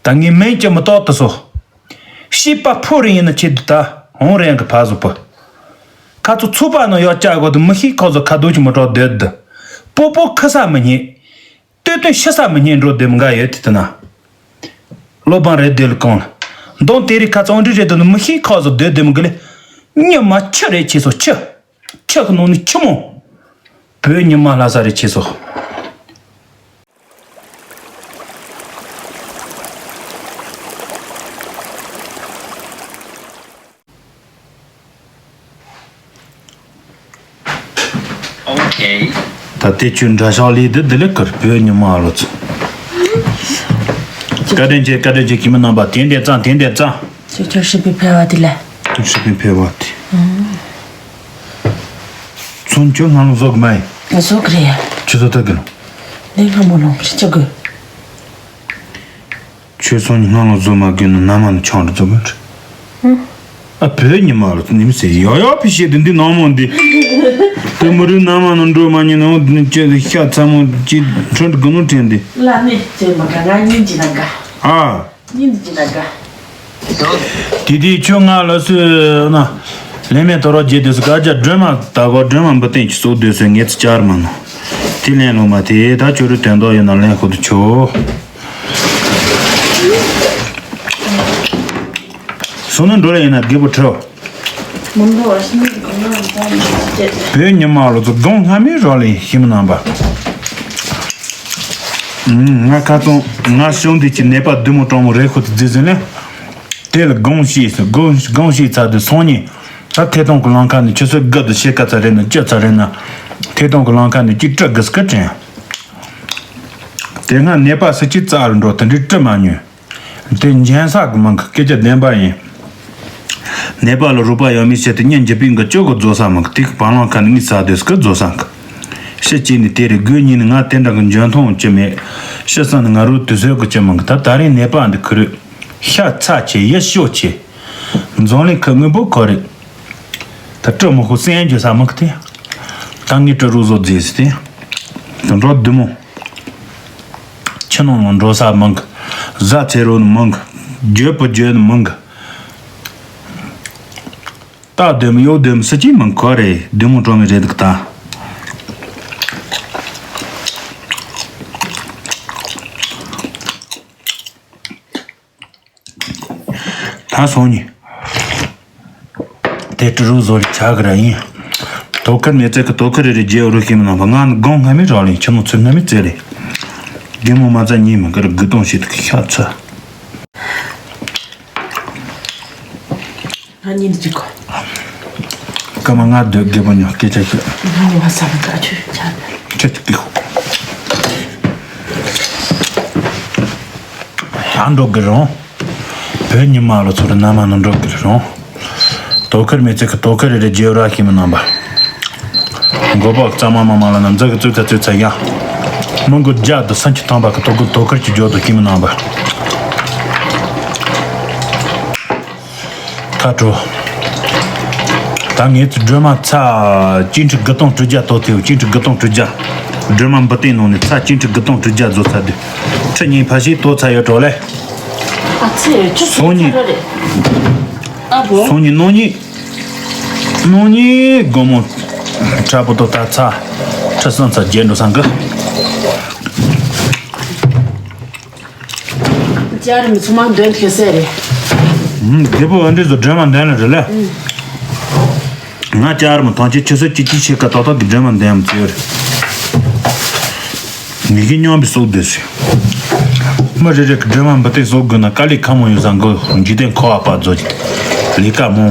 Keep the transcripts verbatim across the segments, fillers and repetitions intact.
ད་ངའི་མིང་ཅི་མི་ཏོག་ཏུ་སོ། བྱིས་པ་ཕོ་རེ་ཡིན་ན་ཆེད་དུ་ད་འོང་རེ་ཡང་གི་ཕ་བཟོ་པོ། ཁ་ཚོ་ཚོ་པ་ནང་ཡོད་ཅག་གོ་དུ་མི་ཤེས་ཁོ་ཚོ་ཁ་རྡོ་ཅི་མི་གྲོགས་སྡོད་དུ། པོ་པོ་ཁི་ས་མི་ཉན། ལྟོས་ལྟོས་ཤི་ས་མི་ཉན་འགྲོ་སྡེ་མི་འགའ་ཡོད་དེ་དུ་ན། བློ་བང་རེད་སྡེ་ལ་གང་ལ། མདོང་དེ་རིགས་ཁ་ཚོ་འདྲི་རེད་དུ་ནི་མི་ཤེས་ཁོ་ཚོ་སྡོད་སྡེ་མི་གི་ལས། ཉི་མ་ཆུ་རེད་ཆེ་སོ་ཆུ། ཆུ་གི་ནང་ནས་ཆུ་མོ། བོད་ཉི་མ་ལྷ་ས་རེད་ཆེ་སོ། ད་ལྟའི་ཆུ་འདྲ་ཤག་ལས་འདི་འདི་ལས་ཀར་བོད་ཉི་མ་ལོ་ཚོ། བཀའ་དྲིན་ཆེ། བཀའ་དྲིན་ཆེ། ཁྱིམ་མི་རྣམ་པ་དེ་འདྲས་ཙང་དེ་འདྲས་ཙང་། ཁྱོད་ཁྱོད་ཧྲི་པི་ཕེ་བ་དེ་ལ། ཁྱོད་ཧྲི་པི་ཕེ་བ་དེ། ཚོན་ཁྱོད་སྔ་ལོ་བཟོ་གི་མ་ཡིན། ང་བཟོ་གི་རེད་ཡ། ཁྱོད་བཟོ་ཐུབ་གི་ལོ། ལས་སྔ་མོ་ལོ་ཁྱི་ཆོ་གི། ཁྱོད་ཚོ་ནི་སྔ་ལོ་བཟོ་མ་དགོས་ན་ན་མ་ནི་ཆང་རུ་བཟོ་མ་རེད། ཨ་བོད་ཉི་མ་ལོ་ནིམ་སེ་ཡོ་ཡོ་ཕི་ཤེས་དེ་འདི་ནང་མོ་འདི། དེ་མི་རུ་ན་མ་ནི་འགྲོ་མ་ཉན་ནོ་འདི་ནི་ཁྱོད་ཤ་ཚ་མོ་ཅི་ཁྲོན་དུ་དགུ་ནོ་དྲན་འདི། ལ་ནི་ཚེ་མ་ག་ང་སྙིང་རྗེ་ན་དགའ། ཨ། སྙིང་རྗེ་ན་དགའ། དེ་དེ་ཁྱོད་ང་ལ་སུ་ན། ལན་མེད་དོ་རོགས་རྗེས་དུས་སུ་དཀར་རྒྱ་སྒྲོལ་མ་ད་གོ་སྒྲོལ་མ་འབུ་སྟེང་གི་སུག་དུས་སུ་ངེད་ཚོ་བཅར་མ་ནོ། དེ་ལན་ལོ་མ་དེ་ད་ཁྱོད་རུ་དོན་དག་ཡོད་ན་ལན་ཁོ་དུ་ཆོ། སོ་ནུ་འགྲོ་ལ་ཡིན་ན་རྒད་པོ་ཁྲོ། མི་འགྲོ་བ་ཤི་ནི་གི་ནང་ད་ནི་ཅི་བྱེད། བོད་ཉི་མ་ལོ་ཚོ་སྒོང་སྔ་མའི་རོ་ལས་ཤི་མི་རྣམ་པ། ང་ཁ་ཚོང་ང་ཤོང་དུས་ཀྱི་ནད་པ་བདུད་མོ་གྲོང་མོ་རེ་ཁོ་ཚོ་རྫི་ཟིན་ལས། དེ་ལ་སྒོང་ཤི་སྒོང་སྒོང་ཤི་ཚ་དུས་སོང་ཉིན་ད་ཐེ་ཐོང་གི་ལང་ཁ་ནས་ཆུ་ཚོད་དགུ་དུ་ཕྱེད་ཀ་ཚ་རེད་ན་བཅུ་ཚ་རེད་ན། ཐེ་ཐོང་གི་ལང་ཁ་ནས་གཅིག་སྤྲི་དགུ་སྐུ་དྲན། དེ་སྔ་ནད་པ་སུ་གཅིག་རྩ་རུ་འགྲོ་དེ་འདྲའི་སྤྲི་མ་ཉོས། དེ་འཇན་ས་གི་མང་གི་སྐད་ཆ་བདེན་པ་ཡིན། ནད་པ་ལ་རོགས་པ་ཡོད་མི་བྱེད་དུ་གཉེན་འཇིབ་པའི་འགི་ཅོ་གི་རྫོ་ས་མང་གི་དེ་གི་བང་ལང་ཁ་ནས་ངི་ས་དོས་སྐུ་རྫོ་ས་གི་ཤི་ཅི་ནི་དེ་རེ་དགོས་ཉིན་ནི་ང་དེ་འདྲ་གི་འཇོན་ཐོང་ཅི་མེད། ཤི་ས་ནི་ང་རོ་དུས་ཚོད་གི་ཅི་མང་གི་ད་ད་རིང་ནད་པ་འདི་ཁུ་རུ་ཤ་ཚ་ཆེ་ཡ་ཤོ་ཆེ། འཛོང་ལེན་ཁུ་དངོས་པོ་ཁོ་རེ། ད་སྤྲི་མོ་ཁོ་སེན་འཇོ་ས་མང་གི་དེ། ད་ངི་སྤྲི་རུ་བཟོ་རྫས་སི་དེ། དུ་འགྲོ་བདུད་མོ། ཁྱི་ནང་ལ་འགྲོ་ས་མང་གི། བཟའ་ཚེ་རོ་ནི་མང་གི། རྒྱུ་བུ་རྒྱུ་ནི་མང་གི། རྟ་ལྡེམ་གཡོག་ལྡེམ་སུ་གཅིག་མང་གོ་རེ་བདུད་མོ་གྲོང་མི་རེད་འདུག་ད། ད་སོང་ནི། དེ་ཏི་རུ་བཟོ་རི་ཆག་གི་ར་ཡིན། དོ་ཁུར་མེད་ཚད་ཀི་དོ་ཁུར་རེ་རེ་རྒྱལ་རུ་ཤེས་མི་ནང་པ་ང་ནི་སྒོང་སྔ་མི་རག་ལེན་ཆི་མོ་ཚུར་སྔ་མི་བཙལ་རེ། རྒན་མོ་མ་རྩ་ཉིན་མི་ཀི་རུ་དགུ་སྟོང་ཞིག་ཏུ་ཤ་ཚ། ང་གཉིས་འདི་གཅིག་གོ། སྐར་མ་ང་སྡོད་རྒད་པོ་ཉོ་སྐད་ཆ་ཤོད། ང་ཉོ་བ་ས་མི་དགའ་ཆུ་ཆ་ཆ་ཆ་ཀི་ཧོ། ཡང་འགྲོ་གི་རུང་། བོད་ཉི་མ་ལོ་ཚོར་ན་མ་ནི་འགྲོ་གི་རུང་། དོ་ཁུར་མེད་ཚེ་གི་དོ་ཁུར་རེ་རེ་རྒྱལ་ར་ཤེས་མི་ནང་པ། མགོ་པོ་གཙང་མ་མ་མ་ལ་ན་མཛའ་གི་ཙུ་ཚ་ཙུ་ཚ་ཡ། མི་མགོ་རྒྱ་དུ་སན་གྱི་ཐང་པ་གི་དོ་ཁུར་དོ་ཁུར་གྱི་རྒྱོ་དུ་ཤེས་མི་ནང་པ། ཁ་དྲོ། ད་ངས་ཚོ་སྒྲོལ་མ་ཚ། གཅིག་ཁྲི་དགུ་སྟོང་དྲུག་བརྒྱ་ཏོ་ཐེའུ་གཅིག་ཁྲི་དགུ་སྟོང་དྲུག་བརྒྱ། སྒྲོལ་མ་འབུ་སྟེང་ནང་ནས་ཚ་གཅིག་ཁྲི་དགུ་སྟོང་དྲུག་བརྒྱ་བཟོ་ཚར་དུས། ཁྲི་གཉིས་ཕ་ཤི་ཏོ་ཚ་ཡོད་འགྲོ་ལེ། ཨ་ཚེ་ཁྱོད་སོང་ཉིན། ཨ་བོ། སོང་ཉིན་ནོ་ཉིན། ནོ་ཉིན་དགོང་མོ། ཁྲ་པོ་ཏོ་ད་ཚ། ཁྲི་སང་ཚ་རྒྱལ་འགྲོ་སང་གི། ཅར་མི་ཚང་མ་འདོན་ཐེ་སེ་རེད། ཧུམ། རྒད་པོ་ཨ་འདྲེ་ཚོ་སྒྲོལ་མ་འདོན་ལ་རེད་ལ། ང་ཅར་མི་ཐང་ཆེ་ཆུ་ཚོད་གཅིག་གཅིག་ཕྱེད་ཀ་ཏག་ཏག་གི་སྒྲོལ་མ་འདོན་མི་ཚེ་རེད། མི་གི་སྙོམས་པའི་སྲོག་འདོད་སུ། མི་རེ་རེ་གི་སྒྲོལ་མ་འབུ་སྟེང་སྲོག་དགོས་ན་དཀའ་ལས་ཁག་མོ་ཡོད་ས་འགོ་འཇིག་རྟེན་འཁོར་བ་པ་རྫོགས་ཀྱི་ལས་ཀ་མོ།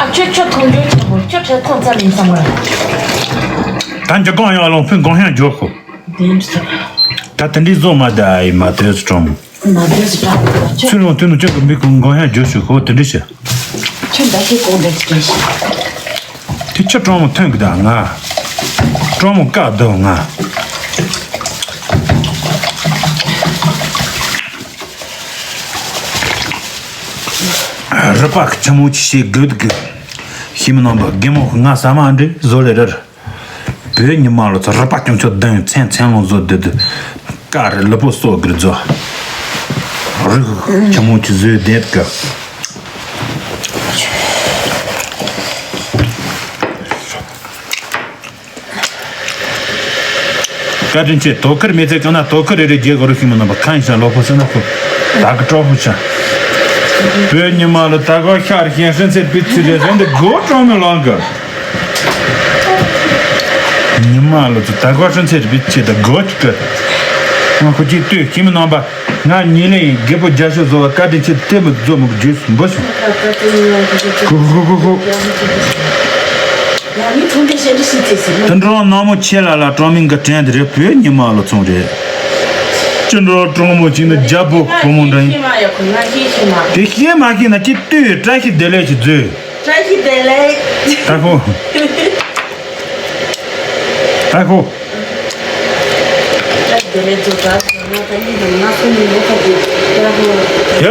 ཨ་ཁྱོད་ཁྱོད་མཐོང་རྒྱུ་ཆེན་པོ་ཁྱོད་ཁྲེལ་ཐོང་ཚ་ལིང་ཚང་མ། ད་འཇུ་གང་ཡང་ལོང་ཕུན་གང་ཤང་འཇོག་ཤོག་དེ་འདྲ་ཟེར། ད་དེ་འདྲའི་བཟོ་མ་ད་ཨེ་མ་དོས་སུ་གྲོང་། མ་དོས་སུ་གྲོང་། ཚུར་ལོང་དུས་ནུ་ཅག་གི་མི་ཀུན་གང་ཤང་འཇོག་ཤོག་ཧོ་དེ་འདྲ་ཟེར། ཁྱོད་འདྲ་ཞིག་གོང་འདྲ་ཞིག་དྲན་ཤིག་དེ་ཁྱོད་གྲོང་མོ་ཐོན་གི་ད་ང་། གྲོང་མོ་བཀག་སྡོད་ང་། རི་པགས་ཆི་མོ་ཅི་ཞེ་དགོས་དགོས། ཤི་མི་ནང་པ་རྒན་མོ་ང་ཟ་མ་འདྲི་བཟོ་ལེ་རར། བོད་ཉི་མ་ལོ་ཚོ་རི་པགས་ཀྱང་ཆོ་ལྡང་མཚན་མཚན་ལོང་བཟོ་སྡོད་དུ། ཀ་རི་ལུ་པོ་སོ་གིར་ཛོ། རིག་ཆི་མོ་ཆི་ཟོས་བསྡད་གི། བཀའ་དྲིན་ཆེ། དོ་ཁུར་མེད་ཚེ་གང་ན་དོ་ཁུར་རེ་རེ་རྒྱལ་གོ་རུ་ཤི་མི་ནམ་པ་ཁན་ཤ་ལོ་ཕོ་སེ་ན་ཁོ་ད་གི་གྲོགས་ཕོ་ཤ། བོད་ཉི་མ་ལ་ད་གོ་ཤར་ཤན་སྲིན་ཚེར་པི་ཚི་རེ་རེ་འདི་གོ་གྲོང་མི་ལང་གི། ཉི་མ་ལ་ཚོ་ད་གོ་སྲིན་ཚེར་པི་ཚི་ད་གོ་ཅི་གི། ང་ཁོ་ཅི་ལྟོས་ཤི་མི་ནམ་པ། ང་ཉིན་ལས་རྒད་པོ་རྒྱ་ཤོད་བཟོ་བ་བཀའ་དྲིན་ཆེ་དེ་མི་བཟོ་མི་རྒྱུས་འབུ་ཤོག་ཧུ་ཧུ་ཧུ་ཧུ། དུད་འགྲོ་ནག་མོ་ཆེ་ལ་ལ་གྲོང་མི་འགའ་དྲན་དེ་རེད། བོད་ཉི་མ་ལ་ཚོང་རེད། ཅི་འགྲོ་གྲོང་མོ་ཅིག་ནི་རྒྱ་པོ་བུ་མོ་འདྲ་ཡིན། དེ་ཤེས་མ་ཤེས་ན་ཅི་ལྟོས་བཀྲ་ཤིས་བདེ་ལེགས་ཅིག་མཛོད། བཀྲ་ཤིས་བདེ་ལེགས། ད་ཁོ། ད་ཁོ། དེར་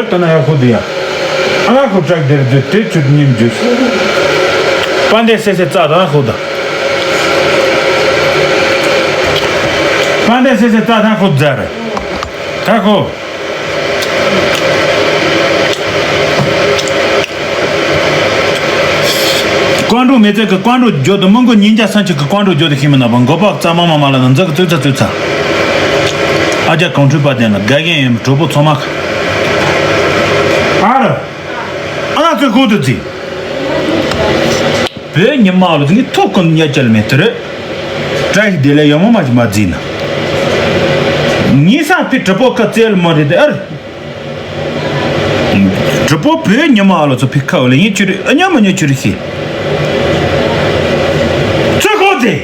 ལྟ་ན་ཡག་ཁོ་འདི་ཡ། ཨ་ཁོ་བྲག་དེར་འདི་དེ་ཆུ་ཉིམ་འཇུས། པ་འདེ་སེ་སེ་རྩ་དང་ཁོ་ད། པ་འདེ་སེ་སེ་རྩ་དང་ཁོ་རྫར། ད་ཁོ། ཀོང་ཀྲུག་མི་ཚེ་གི་ཀོང་ཀྲུག་བརྗོད་དུ་མི་མགོ་ཉིན་རྒྱ་སང་ཆུ་གི་ཀོང་ཀྲུག་བརྗོད་དུ་ཤེས་མི་ན་བ་མགོ་པག་རྩ་མ་མ་མ་ལ་ན་འཛག་གི་ཙུ་ཚ་ཙུ་ཚ། ཨ་ཅག་གོང་ཁྲུས་པ་དན་ལ་དགའ་རྒན་ཡིན་གྲོགས་པོ་ཚང་མ། ཨ་ར། ཨ་ན་ཚོས་ཁོ་དུ་རྩིས། བོད་ཉི་མ་ལོ་ངའི་ཐུགས་ཀུན་ཉེ་ཅལ་མེད་དེ་རེད། བཀྲ་ཤིས་བདེ་ལེགས་ཡག་མོ་མ་ཞིག་མ་རྫིས་ན། ངའི་སང་ཕི་གྲི་པོ་ཁ་རྩལ་མ་རེད་དེ་ཨར། གྲི་པོ་བོད་ཉི་མ་ལོ་ཚོ་ཕི་ཁ་བ་ལ་ཡིན་ཆུ་རི་ཨ་ཉམས་མ་ཉོ་ཆུ་རི་ཤི། ཚོད་ཁོ་ཚེ།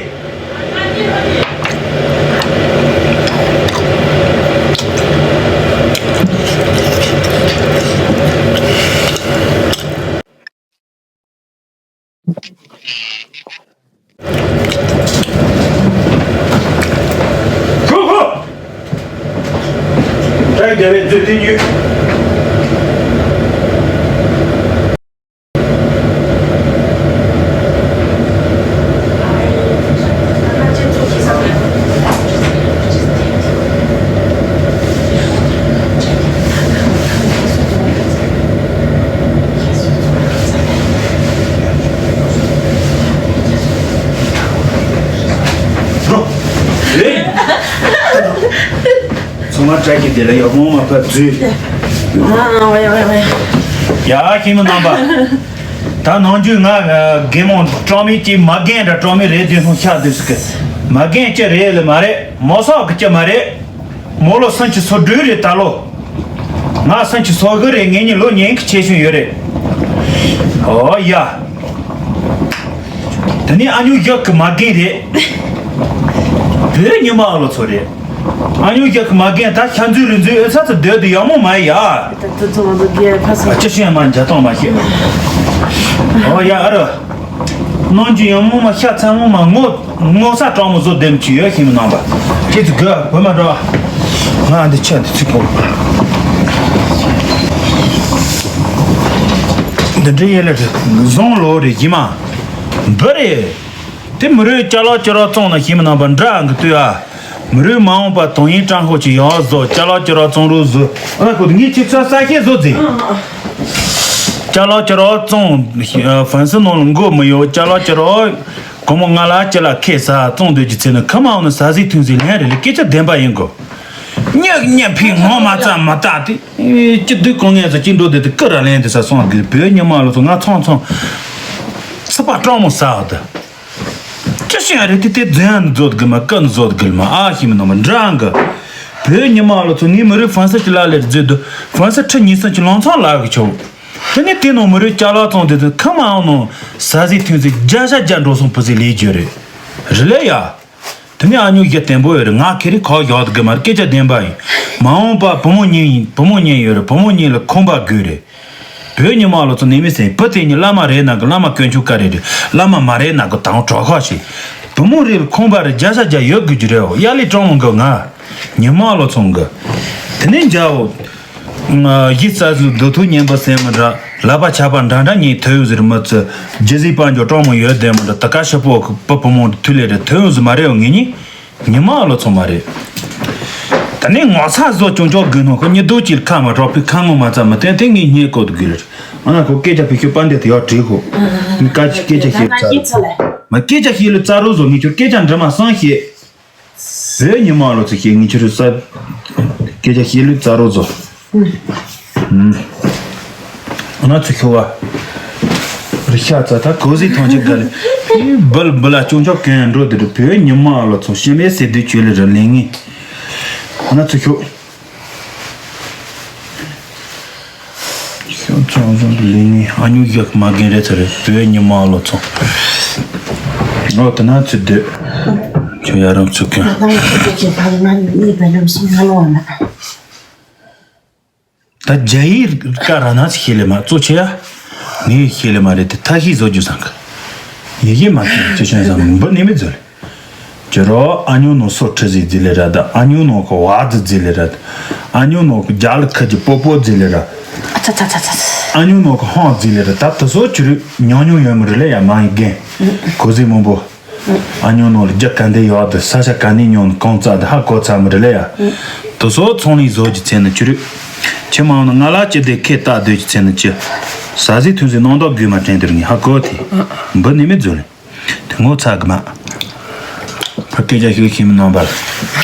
ཁོ་ཁོ། ད་རྒྱ་རེ་ཚོད་དེ་ཡོད། ཚང་མ་བཀྲ་ཤིས་བདེ་ལེགས་ཡག་མོ་མ་ཕབ་ཚུལ། ཨ་ཨ་ཝེ་ཝེ་ཝེ། ཡ་ཁྱིམ་རྣམ་པ། ད་ནང་རྒྱུས་ང་རྒན་མོ་གྲོང་མི་གཅིག་མ་རྒན་འདྲ་གྲོང་མི་རེད་དེ་སོང་ཤག་དུས་སུ་གི། མ་རྒན་ཅི་རེད་ལ་མ་རེད་མོ་སོག་གི་ཅི་མ་རེད། མོ་ལོ་སུམ་ཅུ་སོ་དྲུག་རེད་ད་ལོ། ང་སུམ་ཅུ་སོ་དགུ་རེད། ངེད་གཉིས་ལོ་ཉེན་ཁ་ཆེ་ཤོས་ཡོད་རེད། ཨོ་ཡ། དེ་ནས་ཨ་ཉུ་ཡག་གི་མ་རྒན་རེད། བོད་ཉི་མ་ཨ་ལོ་ཚོ་རེད། ཨ་ཉུ་ཡག་གི་མ་རྒན་ད་ཤ་འཛུལ་རི་འཛུལ་ཨེ་ཚ་ཚ་སྡོད་དུ་ཡག་མོ་མ་ཡ། ད་དུ་ཚོ་ང་ཚོ་རྒན་ཕ་སོ། ཨ་ཅི་ཤེས་མ་འཇའ་ཐང་མ་ཤེས། ཨོ་ཡ་ཨ་རོ། ནང་གི་ཡང་མོ་མ་ཤ་ཚ་མོ་མ་ངོ་ངོ་ས་གྲང་མོ་བཟོ་བདེམ་གྱི་ཡོད་ཤེས་མི་ནང་པ། ཁྱེད་ཚོ་དགོས་བོད་མ་འགྲོ། ང་འདི་ཆ་འདི་ཚིག་པོ། འདི་འདྲའི་ཡེ་ལེ་རེད་བཟང་ལོ་རེད་ཡིན་མ། འབུ་རེད། དེ་མི་རོའི་ཅ་ལག་ཅི་རོགས་བཙོང་ན་ཤེས་མི་ནང་པ་འདྲ་གི་ལྟོས་ཨ། མི་རོའི་མ་འོངས་པ་དོན་ཡིན་ཀྲང་ཧོ་ཅི་ཡག་བཟོ་ཅ་ལག་ཅི་རོགས་བཙོང་རོགས་བཟོ། ཨ་ཁོ་ངས་ཁྱེད་ཚོ་ས་ཤེས་བཟོ་ཟིན། ཅ་ལག་ཅི་རོགས་བཙོང་ཧྥན་སི་ནང་ལ་མགོ་མི་ཡོད་ཅ་ལག་ཅི་རོགས། སྒོར་མོ་ལྔ་ལ་ཅི་ལ་ཁེ་ས་བཙོང་འདོད་ཀྱི་ཚེ་ནི་ཁ་མ་འོང་ན་ཟ་ཟིག་ཐུན་ཟིག་ལན་རེ་ལས་སྐད་ཆ་བདེན་པ་ཡིན་དགོ། ཉག་ཉག་ཕི་ངོ་མ་ཙམ་མ་བཏགས་ཏེ། ཅི་དུས་གོང་ངས་ཟ་ཅི་འགྲོ་དེ་དུ་ཀི་ར་ལན་དེ་ས་སོང་གི་བོད་ཉི་མ་ལོ་ཚོ་ང་ཚོང་ཚོང་། ཚི་པ་སྤྲང་མོ་ཟ་བ་དུ། ཅི་ཞིག་རེད་དེ་དེ་རྫུན་ནི་བཟོ་དགི་མ་ཀི་ནི་བཟོ་དགི་མ་ཨ་ཤི་མི་ནོ་མ་འདྲང་གི། བོད་ཉི་མ་ལོ་ཚོ་ངའི་མི་རིགས་ཧྥན་སི་ཅི་ལ་ལེར་བརྫེ་དུ་ཧྥན་སི་ཁྲི་ཉིས་སི་ཅི་ལོང་ཚང་ལ་གི་ཆོག་དེ་ནས་དེ་ནང་མི་རིགས་ཅ་ལག་བཙོང་དེ་དུ་ཁ་མ་ཨང་ནང་ཟ་ཟི་ཐུན་ཟི་བརྒྱ་ཤ་བརྒྱ་འགྲོ་སོང་བུ་ཟི་ལས་རྒྱུ་རེད། རི་ལས་ཡ། དེ་ནས་ཨ་ཉོ་རྒྱ་བརྟན་པོ་ཡོད་རེད། ང་ཁེ་རི་ཁོག་ཡོད་དགི་མ་རེད། སྐད་ཆ་བདེན་པ་ཡིན། མ་འོངས་པ་བུ་མོ་གཉིས་ཡིན་བུ་མོ་གཉིས་ཡོད་རེད། བུ་མོ་གཉིས་ལ་ཁོམ་པ་དགོས་རེད། བོད་ཉི་མ་ལོ་ཚོ་ནས་མི་སེ་བུ་དེ་གཉིས་བླ་མ་རེད་ན་གི་བླ་མ་དཀོན་མཆོག་བཀའ་རེད་རེད། བླ་མ་མ་རེད་ན་གི་དང་གྲོགས་ཁ་ཞིག་བུ་མོ་རེད་ཁོམ་པ་རེད་བརྒྱ་ཆ་བརྒྱ་ཡོད་དགོས་རྒྱུ་རེད། ཡ་ལི་ཀྲོང་མོ་གི་ང་ཉི་མ་ལོ་ཚོང་གི་དེ་ནས་འཇའ་འོ། གཞི་རྩ་སུ་རྡོ་ཐུག་ཉན་པ་སེམས་མི་འདྲ་ལབ་པ་ཆགས་པ་འདྲ་འདྲ་ཉིད་ཐོས་ཡོད་ཟེར་མི་ཚོ་རྒྱུ་ཟིག་དཔལ་འབྱོར་སྤྲང་མོ་ཡོད་བསྡད་མི་འདྲ་ད་ཀ་ཤི་པོ་གི་པ་བུ་མོ་འདི་ཐུ་ལས་རེད་ཐོས་ཡོད་ཟེར་མ་རེད་འོ་ངེད་གཉིས་ཉི་མ་ལོ་ཚོ་མ་རེད། ད་ནི་ངོ་ཚ་བཟོ་ཅུང་ཅུང་དགོས་ནོ་ཁོ་གཉིས་སྡུག་ཅིག་ཁ་མ་གྲོགས་པའི་ཁ་ངོ་མ་ཚ་མི་བསྟན་དེ་ངས་སྙད་གོ་དུ་དགོས་ལ། ཨ་ན་ཁོ་སྐད་ཆ་ཕི་ཤུ་པ་འདི་དེ་ཡག་བྲིས་ཁོ། ངས་སྐད་ཆ་སྐད་ཆ་བཤད་ཚར། མ་སྐད་ཆ་བཤད་ལུས་རྩ་རོགས་བཟོ། ངས་ཁྱོད་སྐད་ཆ་འདྲི་མ་སང་བཤད། བོད་ཉི་མ་ལོ་ཚོ་ཁྱེད་ངེད་ཆུ་རུ་ས། སྐད་ཆ་བཤད་ལུས་རྩ་རོགས་ཚོ། ཨུམ། ཨ་ན་ཚུ་ཁྱོ་བ། རི་ཤ་ཚ་ད་གོ་ཟི་ཐོང་ཆེ་ག་ལེ། འབུལ་འབུལ་ལ་ཅུང་ཆོག་གན་འགྲོ་དེ་རུ་བོད་ཉི་མ་ལོ་ཚོ་ཤི་མེད་ཟེར་དུས་ཆོས་ལེ་ར་ལེ་ངེ། ཨ་ན་ཚུ་ཁྱོ། ཤོ་ཚང་ཚང་གི་ལི་ནི་ཨ་ཉུ་ཡག་མ་རྒན་རེད་ཚ་རེད་བོད་ཉི་མ་ལོ་ཚོ། ཨོ་ད་ན་ཚུ་སྡོད། ཁྱོད་ཡ་རང་ཚུགས་ཀྱང་། ད་རྒྱ་ཡིག་ཀ་ར་ན་ཚུ་ཤེས་ལེ་མ་གཙོ་ཆེ་ཡ། ངས་ཤེས་ལེ་མ་རེད་དེ་ཐ་ཤི་བཟོ་རྒྱུ་བསམ་གི། ཡེ་ཡེ་མ་ཤེས་ཅི་ཤེས་བསམ་འབུ་ནི་མི་བཟོ་ལེ། ཇོ་རོ་ཨ་ཉུ་ནོ་སོ་ཁྲི་ཟི་ཟི་ལེ་ར་ད་ཨ་ཉུ་ནོ་ཁོ་ཝ་ཛི་ཟི་ལེ་ར་ད་ཨ་ཉུ་ནོ་ཁོ་རྒྱ་ལ་ཁ་ཅི་པོ་པོ་ཟི་ལེ་ར། ཨ་ཚ་ཚ་ཚ་ཚ། ཨ་ཉུ་ནོ་ཁོ་ཧོང་ཟི་ལེ་ར་ད་དུ་སོ་ཆུ་རུ་ཉོ་ཉོ་ཡོད་མི་རུ་ལེ་ཡ་མ་ཡི་རྒན། གོ་ཟི་མོན་པོ། ཨ་ཉུ་ནོ་ལ་རྒྱ་ག་འདི་ཡོད་དུ་ས་ཆ་ག་ནི་ཉོ་ནི་གང་ཙག་དུ་ཧ་གོ་ཚ་མི་རུ་ལེ་ཡ། དུ་སོ་ཚོང་ལི་བཟོ་ཅི་ཚེ་ནི་ཆུ་རུ། ཆི་མ་ནི་ང་ལ་ཅི་དེ་ཁེ་ཏག་སྡོད་ཅི་ཚེ་ནི་ཅི། ས་ཟི་ཐུན་ཟི་ནང་དོག་དགོས་མ་དྲན་དུ་རུ་ངི་ཧ་གོ་དེ། འབུ་ནི་མི་བཟོ་ལེ། དེ་ངོ་ཚ་གི་མ། ཕ་སྐད་ཆ་ཞིག་ཤེས་མི་རྣམ་པར།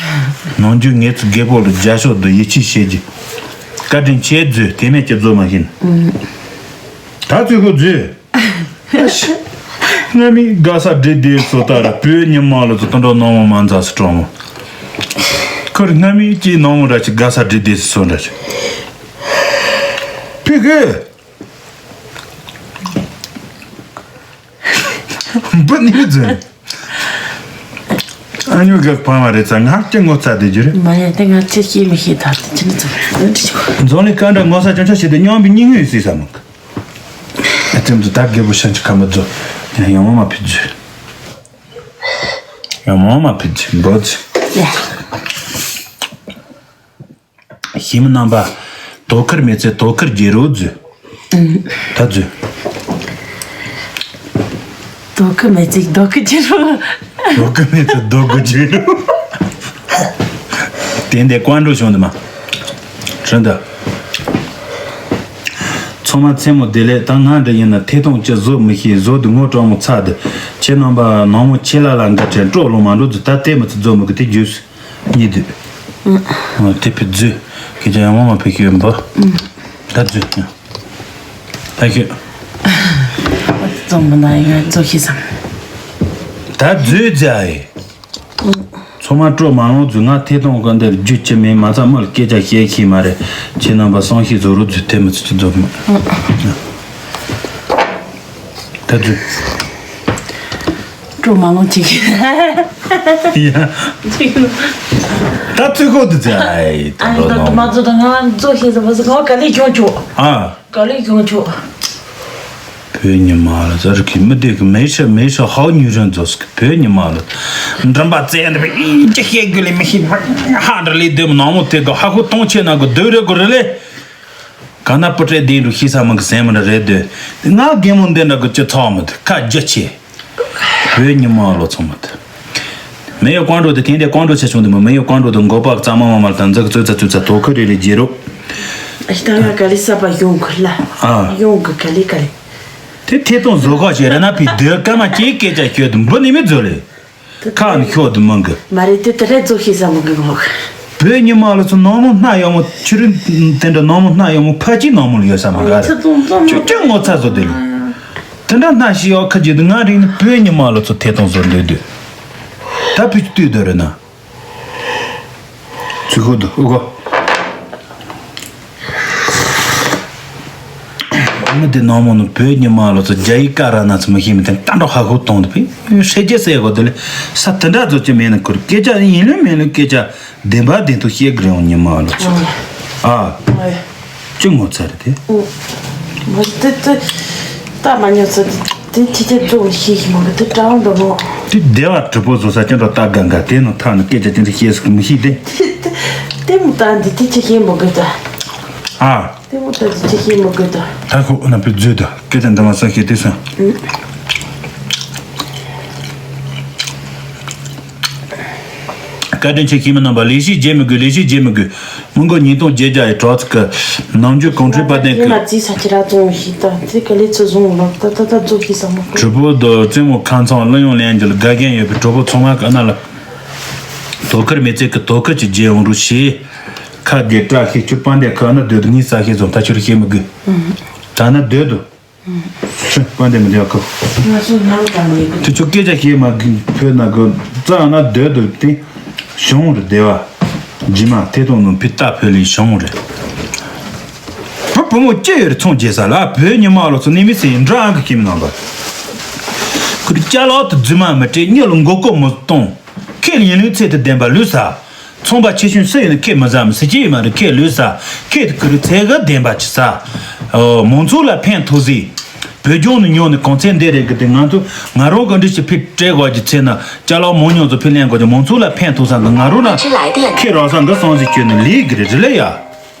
ནང་རྒྱུ་ངེད་ཚོ་རྒད་པོ་ལ་རྒྱ་ཤོག་ཏུ་ཡིད་ཆེས་བྱེད་ཀྱི། བཀའ་དྲིན་ཆེ་མཛོད་དེ་མེད་ཀྱི་བཟོ་མ་ཤེས། ད་ཚོད་ཁོ་མཛོད། སྔ་མི་དགའ་ས་འདྲེ་དེ་སོ་ད་ར་བོད་ཉི་མ་ལ་ཚོ་དོན་འགྲོ་ནང་མ་མ་འཛག་སུ་གྲོང་མོ། ཁོར་སྔ་མི་ཀྱི་ནང་མ་ར་ཅི་དགའ་ས་འདྲེ་དེ་སོ་འདྲ་ཅི། ཕི་གི། འབུ་ནི་མི་རྫུན། ཨ་ཉོ་ག་ཕ་མ་རེད་ཙང་ང་ཅི་ངོ་ཚ་དེ་རྒྱུ་རེད། མ་ཡ་དེ་ང་ཅི་ཤེས་མི་ཤེས་ད་དེ་ཅི་ནི་ཙམ་རེད་འདྲི་ཆོག་འཛོམས་ལས་ཀ་འདྲ་ངོ་ཚ་ཅོ་ཅོ་བྱེད་དེ་སྙོམས་པའི་སྙིང་ངོས་སྲིད་ས་མི་གི། ཨ་ཙམ་དུ་ད་རྒད་པོ་ཤན་ཅི་ཁ་མི་རྫོ། ཡང་ཡང་མ་ཕི་རྫུན། ཡང་མ་མ་ཕི་རྫུན་འབོ་རྫུན། ཡ། ཤེས་མི་རྣམ་པ། དོ་ཁུར་མེད་ཚེ་དོ་ཁུར་རྒྱལ་རོ་རྫུ། ད་རྫུ། དོ་ཁུར་མེད་ཚེ་དོ་ཁུར་རྒྱལ་རོ། དོ་ཁུར་མེད་ཚེ་དོ་ཁུར་རྒྱལ་རོ། དེ་འདི་ཀོན་འགྲོ་བྱུང་འདི་མ། རེད་འདི། ཚང་མ་མཚན་མོ་བདེ་ལེགས། ད་ང་འདྲ་ཡིན་ན་ཐད་གཏོང་ཅི་བཟོ་མི་ཤེས། བཟོ་དུ་ངོ་སྤྲང་མོ་ཚ་དུ། ཁྱེད་རྣམ་པ་ནང་མོ་ཁྱེད་ལ་ལ་འགའ་དྲན་སྤྲོ་ལོ་མ་འགྲོ་རྫུ། ད་ལྟད་མི་ཚེ་བཟོ་མི་གི་དེ་རྒྱུས། གཉིས་འདུག་ཨ། དེ་ཕི་རྫུས། ཁྱེད་ཅག་ཡང་མ་མ་ཕི་ཤོད་འབུ། ད་རྫུས། ད་ཤོད། ཙོང་མི་ན་ཡང་ཙོ་ཤི་སམ། ད་རྫུས་རྫུས་ཨེ། ཚོ་མ་སྤྲོ་མ་ལོང་རྫུས། ང་ཐད་གཏོང་གི་འདིར་རྒྱུ་ཅི་མེད་མ་ཚ་མོལ་སྐད་ཆ་བཤད་ཤེས་མ་རེད། ཁྱེད་རྣམ་པ་སང་ཤི་བཟོ་རུ་རྫུས་དེ་མི་ཚུ་ཅི་རྫུས་མ། ད་རྫུས། སྤྲོ་མ་ལོང་ཅིག་ཡ། ད་ཚོད་ཁོ་དུ་ཚེ་ཨའི་ད་ཨ་ནི་ད་ལོ་ནོ། མ་ཚོ་ད་ང་ཚོ་ཤེས་ཟ་བ་ཟ་ང་ག་ལེ་གྱོང་ཆོག་ཨ། ག་ལེ་གྱོང་ཆོག་བོད་ཉི་མ་ལ་ཟ་རུ་ཁི་མི་དེ་གི་མེ་ཤ་མེ་ཤ་ཧའོ་ཉུ་རན་ཛོ་སི་གི་བོད་ཉི་མ་ལ། མགྲིན་པ་བཙན་འདི་བི་ཅི་ཤེས་དགོས་ལེ་མི་ཤེས་ཧ་འདྲ་ལེ་དེ་མ་ནང་མོ་དེ་གི་ཧ་ཁོ་གཏོང་ཆེ་ན་གི་སྡོད་རེ་གི་རེ་ལེ། ག་ན་པུ་ཏྲེ་དེ་འགྲོ་ཤེས་ས་མི་གི་སེམས་མི་འདྲ་རེད་དེ། ང་རྒན་མོ་འདི་འདྲ་གི་ཅི་ཚོགས་མི་དེ་ཁ་རྒྱ་ཆེ། བོད་ཉི་མ་ལོ་ཚང་མ་དེ། མེ་ཡོ་ཀོང་ཀྲོ་དེ་དེང་དེ་ཀོང་ཀྲོ་ཆེ་ཆུང་དེ་མོ་མེ་ཡོ་ཀོང་ཀྲོ་དེ་མགོ་པག་གཙང་མ་མ་མ་དང་འཛག་ཙུ་ཙ་ཙུ་ཙ་དོ་ཁུ་རེ་རེ་རྗེ་རོ། ཨ་ཤི་ད་ང་ག་ལེ་ས་པ་ཡོང་གི་ལ། ཨ། ཡོང་གི་ག་ལེ་ག་ལེ། དེ་ཐད་གཏོང་བཟོ་ཁ་བྱེད་ར་ན་ཕི་སྡོད་སྐར་མ་གཅིག་སྐད་ཆ་ཤོད་དུ་འབུ་ནི་མི་བཟོ་ལེ། ཁ་ནི་ཤོག་དུ་མང་གི། མ་རེད་དེ་དེ་རེད་ཚོ་ཤེས་ས་མོ་གི་ངོ་གི། བོད་ཉི་མ་ལ་ཚོ་ནང་མོ་སྣ་ཡོང་མོ་ཆུ་རིན་དེ་འདྲ་ནང་མོ་སྣ་ཡོང་མོ་ཕ་ཅི་ནང་མོ་ལ་ཡོད་ས་མ་ག་རེད། ཚེ་ཙོང་ཙོང་ཆུ་ཆུ་ངོ་ཚ་བཟོ་དེ་ལ། དེ་འདྲ་སྣ་ཤི་ཡོ་ཁ་ཅིག་དུ་ང་རིང་ནི་བོད་ཉི་མ་ལ་ཚོ་ཐད་གཏོང་བཟོ་འདོད་འདོད། ད་ཕི་ཅི་ལྟོས་འདོད་རེད་ན། ཚུལ་ཁུ་དུ་ཨུ་གོ། མི་དེ་ནང་མོ་ནི་བོད་ཉི་མ་ལོ་ཚོ་རྒྱ་ཡིག་ཀ་ར་ན་ཚོ་མི་ཤེས་མི་དེ་ལྟ་འགྲོ་ཧ་ཧུ་གཏོང་དུ་ཕི་ཧྲེ་རྒྱ་སེ་གོ་དེ་ལས་ས་དེ་འདྲ་ཚོ་ཅི་མེད་ན་ཁུར་སྐད་ཆ་ཡིན་ལོས་མེད་ལོས་སྐད་ཆ་བདེན་པ་བདེན་ཐུག་བཤད་གི་རེད་ཉི་མ་ལོ་ཚོ། ཨ། ཅི་ངོ་ཚ་རེད་དེ། མ་དེ་དེ་ད་མ་ཉོ་ཚ་དེ་ཁྱེད་ཀྱི་ཚོ་ཤེས་ཤེས་མ་གི་དེ་གྲང་འདུག་མོ། དེ་བདེ་བ་གྲུབ་པོ་བཟོ་ས་ཅན་འགྲོ་ལྟ་ག་འགའ་དེ་ནོ་ཐག་ནི་སྐད་ཆ་ཅན་དེ་ཤེས་སུ་མི་ཤེས་དེ། དེ་དེ་མོ་ད་འདི་དེ་ཅི་ཤེས་མ་གི་ད། ཨ། དེ་མོ་ད་འདི་ཅི་ཤེས་མ་གི་ད། ད་ཁོ་ན་པི་རྫུས་ད་སྐད་ཆ་འདི་མ་ས་ཤེས་དེ་སོང་། བཀའ་དྲིན་ཆེ། ཤེས་མི་རྣམ་པ། ལས་ཤིག་བརྗེད་མི་དགོས། ལས་ཤིག་བརྗེད་མི་དགོས། མི་མགོ་ཉིས་སྟོང་བརྒྱད་བརྒྱ་ཡི་གྲོགས་ཚོ་གི་ནམ་རྒྱུན་གོང་ཁྲོས་པ་ལྡན་གི། ཡིན་ན་རྩིས་ས་ཁྱེད་ར་བཙོང་ཞིག་ད་དེ་ག་ལས་ཚོ་བཟུང་ལོག་ད་ད་ད་རྫོགས་ཤིག་ས་མ་གོ། གྲོགས་པོ་དོ་རྩེད་མོ་ཁང་ཚང་གླུ་དབྱངས་ལེན་རྒྱུ་ལ་དགའ་མཁན་ཡོད་པའི་གྲོགས་པོ་ཚང་མ་གི་ཨ་ན་ལ། དོ་ཁུར་མི་ཚེ་གི་དོ་ཁུར་གྱི་རྗེས་འོང་རུ་ཤེས། ཁ་དགེ་བཀྲ་ཤིས་ཁྱོད་པ་འདས་ཁ་ན་སྡོད་དུ་ངའི་ས་ཤེས་སོང་ད་ཁྱོད་ཤེས་མི་དགོས། ད་ན་སྡོད་དུ། ཁྱོད་པ་འདས་མི་འདོད་ཁོ། ང་ཚོ་ནང་དང་ལས་ཀྱི། དེ་ཚོ་སྐད་ཆ་བཤད་མ་གི་བོད་ན་གི་རྩ་ན་སྡོད་དུ་དེ་བྱུང་རེད་བདེ་བ། རྗེས་མ་ཐད་གཏོང་ནང་ཕི་ཏ་བོད་ལས་བྱུང་རེད། བུ་བུ་མོ་སྐྱེ་ཡོད་རེད་ཚོང་རྒྱས་ས་ལ་བོད་ཉི་མ་ལོ་ཚོ་ནི་མི་སེ་འདྲ་ཨང་གི་ཁྱིམ་ནང་པ། ཁུར་ཅ་ལག་ཏུ་རྫུན་མ་མི་སྤྲད་གཉིད་ལ་མགོ་སྐོར་མི་གཏོང་། ཁྱེད་ཡིན་ལུགས་ཚད་དུ་ལྡན་པ་ལུས་ས། ཚོང་པ་ཆེ་ཆུང་སུ་ཡིན་ན་ཁྱེད་མི་ཟ་མི་ཟ་ཅི་ཡིན་མ་རེད་ཁྱེད་ལུས་ས། ཁྱེད་དུ་ཁུར་ཚད་ག་ལྡན་པ་ཅི་ས། མང་ཚོགས་ལ་ཕན་ཐོགས་ཟིག་བོད་ལྗོངས་ནས་ཉོ་ནས་གོང་ཚད་འདི་རེད་གི་དེ་ང་ཚོ་ང་རང་གི་འདྲི་ཞིག་ཕི་སྤྲད་དགོས་ཀྱི་ཚེ་ན་ཅ་ལག་མང་ཉུང་ཚོ་ཕི་ལེན་དགོས་ཀྱི་མང་ཚོགས་ལ་ཕན་ཐོགས་ས་གི་ང་རང་ལ་ཁྱེད་རང་ས་འདི་སོང་ཟིག་ཁྱོད་ནི་ལས་གི་རེད་རེད་ལེ་ཡ།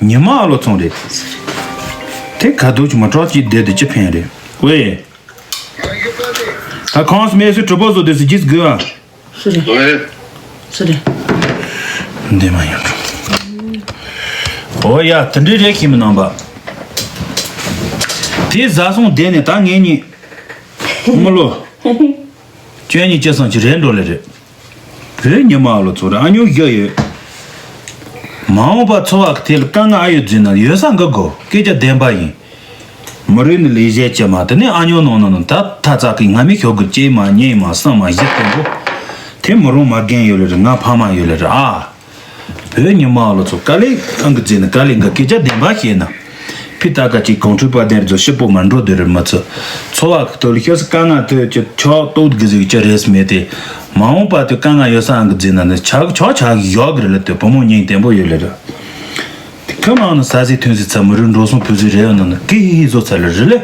ཉི་མ་ཨ་ལོ་ཚོང་རེད། དེ་ག་དུས་ཀྱི་མ་གྲོགས་ཀྱི་བསྡད་དེ་ཅི་ཕན་རེད་ཝེ། ད་ཁོང་སྨན་སུ་གྲུ་པོ་བཟོ་དེ་སུ་ཇིས་དགོས་ཨ། སུ་རེད། ཨེ། སུ་རེད། འདི་མ་ཡོང་། ཨོ་ཡ་དེ་འདྲའི་རེད་ཁྱིམ་མི་རྣམ་པ། དེ་བཟའ་སོང་བསྡད་ནས་ད་ངེད་གཉིས། མི་ལོ། ཁྱོད་གཉིས་ཅི་སོང་ཅི་རེད་འགྲོ་ལེ་རེད། བོད་ཉི་མ་ལོ་ཚོ་ར་ཨ་ཉོ་རྒྱུ་ཡོད། མ་འོངས་པ་འཚོ་བ་གི་ཐད་ལ་དཀའ་ངལ་ཨ་ཡོད་རྫུན་ན་ཡོད་ས་འགའ་གོ་སྐད་ཆ་བདེན་པ་ཡིན། མི་རིགས་ནི་ལས་བྱེད་ཀྱི་མ་དེ་ནས་ཨ་ཉོ་ནང་ནང་ནང་ད་ཐ་ཚ་གི་ང་མི་ཤོག་གི་ལྕེ་མ་ཉེ་མ་སང་མ་བཞི་བརྟན་པོ། དེ་མི་རུང་མ་རྒན་ཡོད་ལེ་རེད་ང་ཕ་མ་ཡོད་ལེ་རེད་ཨ། བོད་ཉི་མ་ལོ་ཚོ་དཀའ་ལས་ཨང་གི་རྫས་ནི་དཀའ་ལས་འགའ་སྐད་ཆ་བདེན་པ་བཤད་ན། ཕི་ད་ག་ཅིག་གོང་འཕྲོས་པ་དེར་ཚོ་ཤི་པོ་མ་འགྲོ་དེ་རེད་མི་ཚོ། འཚོ་བ་གི་ཐོག་ལ་ཤོད་ས་དཀའ་ངལ་ཐོས་ཀྱི་ཆོག་ཏོག་གི་ཟིག་ཅི་རེད་སྨྲས་ཏེ། མ་འོངས་པ་དེ་དཀའ་ངལ་ཡོད་ས་ཨང་གི་རྫས་ན་ནི་ཆག་ཆོག་ཆག་གི་ཡོག་གི་རེད་ལ་དེ་བུ་མོ་སྙིང་བརྟན་པོ་ཡོད་ལེ་རེད། དེ་ཁ་མང་ན་ས་སི་ཐོན་སི་ཚ་མི་རུ་འགྲོ་སོང་བུ་སི་རེ་ཡོད་ན་ནི་ཀི་ཧི་ཧི་བཟོ་ཚ་ལེ་རེད་ལེ།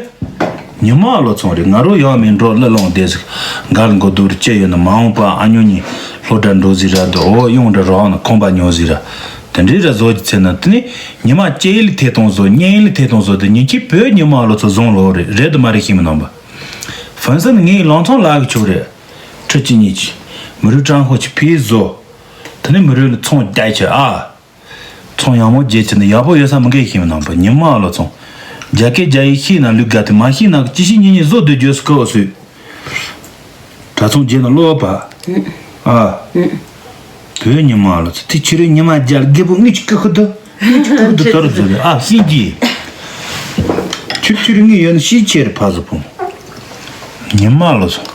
ཉི་མ་ལོ་ཚོང་རེད་ང་རོ་ཡོད་མིན་འགྲོ་ལ་ལོང་བསྡད་ཟིག་གར་མགོ་རྡོ་རུ་ཅི་ཡོད་ན་མ་འོངས་པ་ཨ་ཉོ་ཉི་ལྷོ་དྲ་འགྲོ་ཟིག་ར་དུ་འོ་ཡོང་དྲ་རོགས་ན་ཁོང་པ་ཉོ་ཟིག་ར་དེ་འདྲའི་ར་བཟོ་གི་ཚེ་ན་དེ་ནི་ཉི་མ་ཅི་ཡི་ལི་ཐེ་གཏོང་བཟོ་གཉེན་ཡི་ལི་ཐེ་གཏོང་བཟོ་དེ་ཉིན་གཅིག་བོད་ཉི་མ་ལོ་ཚོ་བཟུང་ལོ་རེད་རེད་དུ་མ་རེད་ཤེས་མི་ནང་པ། ཧྥན་སན་ངའི་ལང་ཚང་ལ་གི་ཆོག་རེད། ཁྲི་གཅིག་གཉིས་གཅིག་མི་རུ་ཀྲང་ཧོ་ཆི་ཕི་བཟོ། དེ་ནི་མི་རུ་ལ་ཚོང་རྒྱག་ཆེ་ཨ། ཚོང་ཡག་མོ་རྒྱལ་ཆེ་ན་ཡག་པོ་ཡོད་ས་མི་འགའ་ཤེས་མི་ནང་པ་ཉི་མ་ལོ་ཚོང་། རྒྱ་སྐད་རྒྱ་ཡིག་ཤེས་ན་ལུག་དགའ་དེ་མ་ཤེས་ན་ཅི་ཤེས་ཉིན་ཉིན་བཟོ་སྡོད་རྒྱུ་སྐོ་སུས། གྲྭ་ཚང་རྗེས་ན་བློ་བ་པ། ཨ། བོད་ཉི་མ་ལོ་ཚོ་དེ་ཕྱི་རོལ་ཉི་མ་རྒྱལ་རྒད་པོ་དངུལ་གྱི་ཀི་ཁུ་དུ། དངུལ་གྱི་ཀི་ཁུ་དུ་དོར་བཟོ་རེད་ཨ་ཤེས་ཀྱི། ཆུ་ཆུ་རིང་ངེས་ཡོད་ན་ཤེས་ཆེ་རེད་ཕ་བཟོ་ཕུང་། ཉི་མ་ལོ་ཚོ།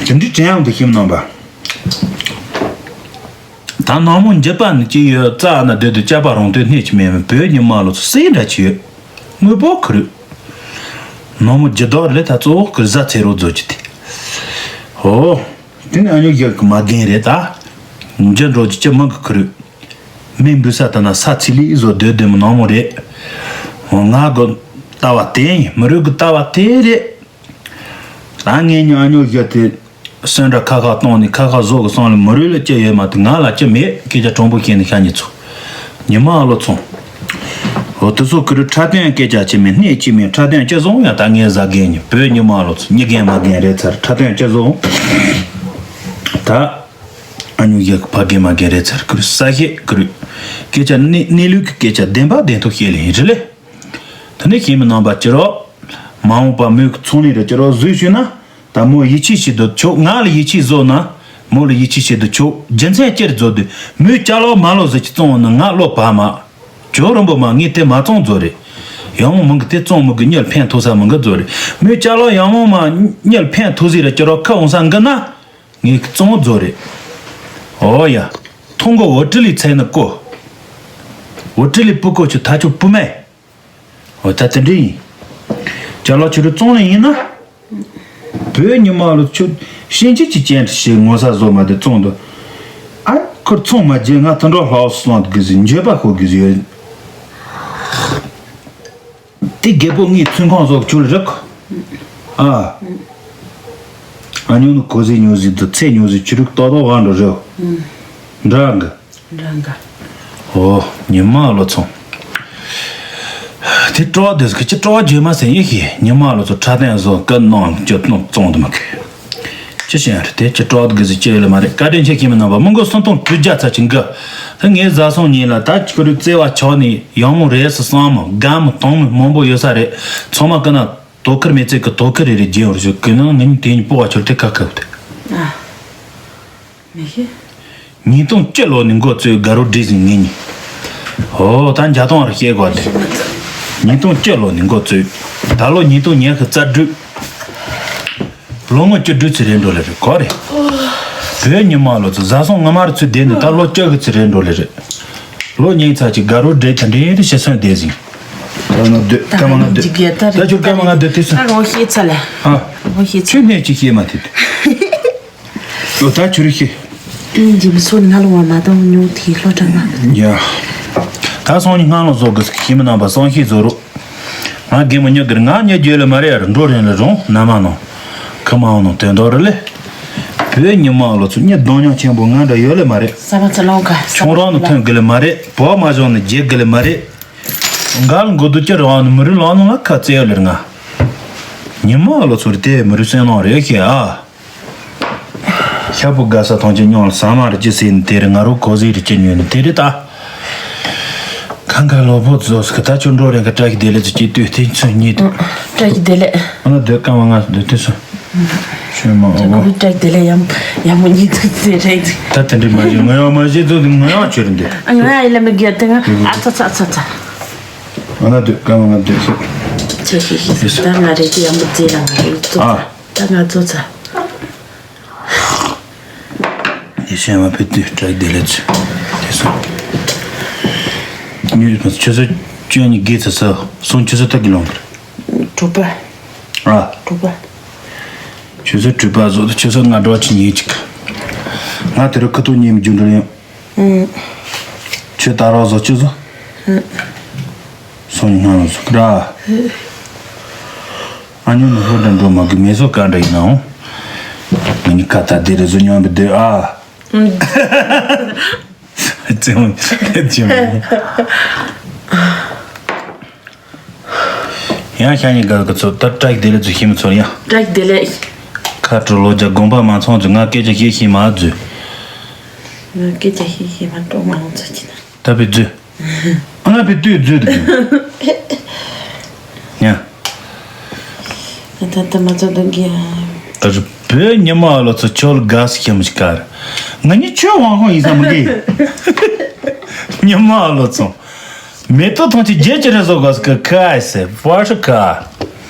དེ་འདྲའི་དྲན་ཡང་དུ་ཤེས་མི་ནང་པ། ད་ནང་མོ་འཇིབ་པ་ནི་ཅི་ཡོད་རྩ་ན་སྡོད་དུ་བཅའ་པ་རང་དོན་སྣེ་ཆི་མེད་མི་བོད་ཉི་མ་ལོ་ཚོ་སེ་འདྲ་ཆི་ཡོད། དངོས་པོ་ཁུ་རུ། ནང་མོ་འཇི་ལྡོག་རེད་ད་གཙོ་བོ་ཁུ་རུ་བཟའ་ཚེ་རོགས་མཛོད་ཀྱི་དེ། ཧོ། དེ་ནི་ཨ་ཉོ་ཡག་གི་མ་རྒན་རེད་ད། འཇི་འགྲོ་ཀྱི་ཅི་མང་གི་ཁུ་རུ། མི་འབུ་ས་ད་ན་ས་ཚི་ལི་བཟོ་སྡོད་སྡོད་མི་ནང་མོ་རེད། ང་གི་ལྟ་བ་དེ་ཡིན་མི་རུ་གི་ལྟ་བ་དེ་རེད། ད་ངས་ཉོ་ཨ་ཉོ་བཞག་དེ། སོན་འདྲ་ཁ་ཁ་གཏོང་ནས་ཁ་ཁ་བཟོ་གི་སོང་ལ་མི་རུལ་ལ་ཅི་ཡོད་མ་ཐུབ་ང་ལ་ཅི་མེད་སྐད་ཆ་དྲང་པོ་བཤད་ནས་ཤ་ཉེ་ཚོ། ཉི་མ་ཨ་ལོ་ཚོང་། འོ་དེ་ཚོ་ཁུ་རུ་འཁྲབ་སྟོན་སྐད་ཆ་ཅི་མེད་སྣེ་ཅི་མེད་འཁྲབ་སྟོན་ཅི་བཟུང་ཡང་ད་ངས་ཟ་རྒན་ཉི་བོད་ཉི་མ་ཨ་ལོ་ཚོ་མྱི་རྒན་མ་རྒན་རེད་ཚར་འཁྲབ་སྟོན་ཅི་བཟུང་། ད། ཨ་ཉུ་ཡག་ཕ་རྒན་མ་རྒན་རེད་ཚར་ཁུ་རུ་ས་ཤེད་ཁུ་རུ། སྐད་ཆ་སྣེ་སྣེ་ལུགས་ཀྱི་སྐད་ཆ་བདེན་པ་བདེན་ཐོག་བཤད་ལེ་ཡིན་རེད་ལེ། ད་ནི་ཤེས་མི་ནང་པ་ཅི་རོགས། མ་འོངས་པ་མོས་ཀྱི་ཚོང་ལས་རེ་ཅི་རོགས་བཟོས་ཞུས་ན། ད་མོ་ཡིད་ཆེས་བྱེད་དུ་ཆོག་ང་ལ་ཡིད་ཆེས་བཟོ་ན། མོ་ལ་ཡིད་ཆེས་བྱེད་དུ་ཆོག་རྒྱུ་མཚན་ཅི་རེད་བཟོ་དུས་མོས་ཅ་ལག་མ་ལོ་ཟེར་གྱི་བཙོང་ན་ང་བློ་བབ་མ། ཇོ་རིན་པོ་མ་ངས་དེ་མ་བཙོང་བཟོ་རེད། ཡང་མོ་མང་གི་དེ་བཙོང་མི་དགོས་གཉིད་ཕན་ཐོགས་ས་མང་གི་བཟོ་རེད། མོས་ཅ་ལག་ཡང་མོ་མ་གཉིད་ཕན་ཐོགས་ཟིག་རེད་ཅི་རོགས་ཁ་འོང་ས་འགི་ན། ངས་བཙོང་བཟོ་རེད། ཨོ་ཡ། ཐོང་གོ་འོ་ཀྲི་ལི་ཚེ་ནི་ཀོ། འོ་ཀྲི་ལི་པུ་ཀོ་ཆུ་ཐ་ཆུ་པུ་མེ། འོ་ད་དེ་འདྲ་ཡིན། ཅ་ལག་ཆུ་རུ་བཙོང་ནི་ཡིན་ན། བོད་ཉི་མ་ལོ་ཆུ་ཤིང་ཆི་ཆི་ཅན་ཞེས་ངོ་ས་བཟོ་མ་དེ་བཙོང་དུ། ཨ་ཁུར་ཚོང་མ་རྒྱལ་ང་ཐུན་གྲོགས་ལྷག་སོང་དུ་གི་ཟི་འགྱོད་པ་ཤོར་གི་ཟི་ཡོད། དེ་རྒད་པོ་ངའི་ཚོན་ཁང་བཟོ་ཁྱོད་རིག་ཨ། ཨ་ཉོ་ནི་གོ་ཟི་ཉོ་ཟི་དུ་ཚེ་ཉོ་ཟི་ཆུ་རིག་ཏོག་ཏོག་བ་འགྲོ་རེད། འདྲ་གི། འདྲ་གི། ཨོ། ཉི་མ་ལོ་ཚོང་། དེ་སྤྲོ་བ་དེ་ཟིག་ཅི་སྤྲོ་བ་བརྗོད་མ་ཟིན་ཡིན་ཤི་ཉི་མ་ལོ་ཚོ་ཁྲ་ཐན་བཟོ་སྐད་ནང་ཅི་ནང་བཙོང་དུ་མ་གི། ཅི་བྱེད་ཡ་རེད། དེ་ཅི་སྤྲོ་བ་གི་ཟིག་ཅི་ཡོད་ལ་མ་རེད། བཀའ་དྲིན་ཆེ། ཤེས་མི་ནང་པ་མི་མགོ་སུམ་སྟོང་དྲུག་བརྒྱ་ཚ་ཅིག་འགི། ད་ངས་བཟའ་སོང་ཉིན་ལ་ད་ཁྱོད་རིག་བརྩེ་བ་ཆགས་ནས་ཡང་མོ་རེད་སུ་སང་མོ་དགའ་མོ་དང་མོ་མང་པོ་ཡོད་ས་རེད། ཚང་མ་ཀི་ན་དོ་ཁུར་མེད་ཚེ་གི་དོ་ཁུར་རེ་རེ་རྒྱན་བར་ཞུ་གི་ན་ངས་དེ་ཉིད་སྤོ་བ་ཁྱོད་དེ་ཁ་ཁ་བུ་དེ། ཨ། མི་ཤེས། ཉིས་སྟོང་བཅུ་ལོ་ནས་འགོ་བཙུགས་དགའ་རོགས་སྒྲིག་ཟིན་ངེད་གཉིས། ཨོ་ད་འཇའ་ཐང་རུ་བཤད་དགོས་ཏེ། ཉིས་སྟོང་བཅུ་ལོ་ནས་འགོ་བཙུགས། ད་ལོ་ཉིས་སྟོང་ཉི་ཤུ་རྩ་དྲུག་ལོ་ངོ་བཅུ་དྲུག་ཚེ་རེད་འགྲོ་ལེ་རེད་གོ་རེད། བོད་ཉི་མ་ལོ་ཚོ་བཟའ་སོང་ངོ་མ་རུ་ཚུད་བསྡད་ནས་ད་ལོ་བཅུ་གི་ཚེ་རེད་འགྲོ་ལེ་རེད། ལོ་ཉིས་ཚར་གྱི་དགའ་རོགས་སྒྲིག་དེ་འདྲའི་རེ་ཞིག་སོན་བསྡད་ཟིན། ད་ང་སྡོད་སྐར་མ་ང་སྡོད་ད་ཁྱོད་སྐར་མ་ང་སྡོད་དེ་སོང་། ད་ངོ་ཤེས་ཚ་ལ། ཨ། ངོ་ཤེས་ཚ། ཁྱོད་ནས་ཅི་ཤེས་མ་ཐུབ། ལོ་ད་ཆུ་རུ་ཤི། ཨིན་ཇི་མི་སོ་ནི་ང་ལོ་བ་མ་དང་ཉུང་ཐི་ལོ་གྲངས་ང་། ཡ། ད་སང་ཉིན་སྔ་ལོ་བཟོ་གི་ཤི་མི་ནང་པ་སང་ཤི་བཟོ་རོགས། ང་རྒན་མོ་ཉོ་གི་རེད། ང་ཉོ་རྒྱུ་ལ་མ་རེད་ཡ་རེད། འགྲོ་རན་ལ་རུང་ན་མ་ནང་། ཁི་མ་འོང་ནང་དོན་དག་རེད་ལེ། བོད་ཉི་མ་ལོ་ཚོ་ཉི་གདོང་མྱོང་ཆེན་པོ་ང་འདྲ་ཡོད་ལེ་མ་རེད། ས་མ་ཚ་ལོང་ཀ་ཆུང་རང་ནི་ཐོན་གི་ལེ་མ་རེད། བོ་མ་བྱུང་ནི་རྒྱལ་གི་ལེ་མ་རེད། འགལ་མགོ་དུ་ཅི་རང་ནི་མི་རུ་ལང་ནི་ང་ཁ་རྩེ་ཡོད་ལེ་རེད་ང་། ཉི་མ་ལོ་ཚོ་རེད་དེ་མི་རུ་སེང་ལོང་རེད་ཤེ་ཨ། ཤ་བུ་དགའ་ས་ཐང་ཆེན་མྱོང་ལ་ཟ་མ་རེ་ཅི་ཟེར་ནི་དེ་རེད། ང་རོ་གོ་ཟིག་རེ་ཅི་ཉོས་ནི་དེ་རེད་ད། ཁང་ཁ་ལོ་ཕོ་ཚོ་སི་ཁ་ད་ཆུ་འགྲོ་རེ་ཁ་བཀྲ་ཤིས་བདེ་ལེགས་ཚོ་ཅི་ལྟོས་དེ་ཚོ་གཉིས་དུ། བཀྲ་ཤིས་བདེ་ལེགས། ཨ་ན་སྡོད་ཀ་མ་ང་སྡོད་དུས་སུ། ཆོས་མ་ཆོས་འོ་གོ་བཀྲ་ཤིས་བདེ་ལེགས་ཡམ་ཡམ་མོ་གཉིས་དུ་ཚེ་རེད། ད་དེ་འདྲི་མ་བྱེད་ང་ཡང་མ་བྱེད་ཚོ་ང་ཡང་བྱེད་རེད་འདི། ང་ཡི་ལ་མི་རྒྱལ་དེ་ང་ཨ་ཚ་ཚ་ཚ་ཚ། ཨ་ན་སྡོད་ཀ་མ་ང་སྡོད་སུ། ཆེ་ཤི་ཤི་ད་ང་རེད་དེ་ཡམ་མོ་ཙེ་རང་རེད་ཚོ། ཨ། ད་ང་ཚོ་ཚ། ཡེ་ཤེས་མ་ཕེ་དུས་བཀྲ་ཤིས་བདེ་ལེགས་ཚུ། དེ་སོང་། ཉིས་ཆུ་ཚོད་བཅུ་གཉིས་བརྒྱད་ཚེ་ས་སོང་ཆུ་ཚོད་ལྟ་གི་ལོང་གི། དྲུག་པ། ཨ། དྲུག་པ། ཆུ་ཚོད་དྲུག་པ་བཟོ་དུ་ཆུ་ཚོད་ལྔ་སྒྲོག་ཆུ་ཉིན་གཅིག་ང་དེ་རུ་ཁ་ཐུག་ཉིན་རྒྱུ་འགྲོ་ཡོང་། ཨུ། ཆུ་ད་རོགས་བཟོ་ཆུ་བཟོ། ཨུ། སོང་ཉིན་སྔ་ལོ་བཟོ་གི་ར། ཨུ། ཨ་ཉོ་ནི་ཧོ་འདྲ་འགྲོ་མ་གི་མེ་སོ་ཀ་འདྲ་ཡིན་ནའང་། ང་ནི་ཁ་ད་དེ་རེ་བཟོ་ཉོ་བི་དེ་ཨ། ཙེ་མོ་ཙེ་མོ། ཡང་ཤ་ཉེ་ག་ག་ཚོ་ད་བཀྲ་ཤིས་བདེ་ལེགས་ཚོ་ཤི་མི་ཚོར་ཡང་། བཀྲ་ཤིས་བདེ་ལེགས། ཁ་དྲོ་ལོ་བརྒྱ་དགོངས་པ་མ་ཚོམས་ཚོ་ང་སྐད་ཆ་བཤད་ཤེས་མ་འཛུལ། ང་སྐད་ཆ་བཤད་ཤེས་མ་འགྲོ་མ་འོང་ཚོ་ཅི་ན། ད་བི་འཛུལ། ཨ་ང་བི་དུས་འཛུལ་དུ་གི། ཡང་། ད་ད་མ་ཚོ་དུ་གི། ཨ་རུ་བོད་ཉི་མ་ལོ་ཚོ་ཆོལ་ག་སི་ཁྱམ་ཞིག་གར། ང་ཉི་ཆོས་དབང་ཁོང་ཡིན་ས་མི་གི། ཉི་མ་ལོ་ཚོ། མེ་ཏོག་ཐང་ཆེ་རྒྱལ་གྱི་རེ་བཟོ་ག་སི་ཀ་ཁ་ཨེ་སེ་ཕ་ཤ་ཁ།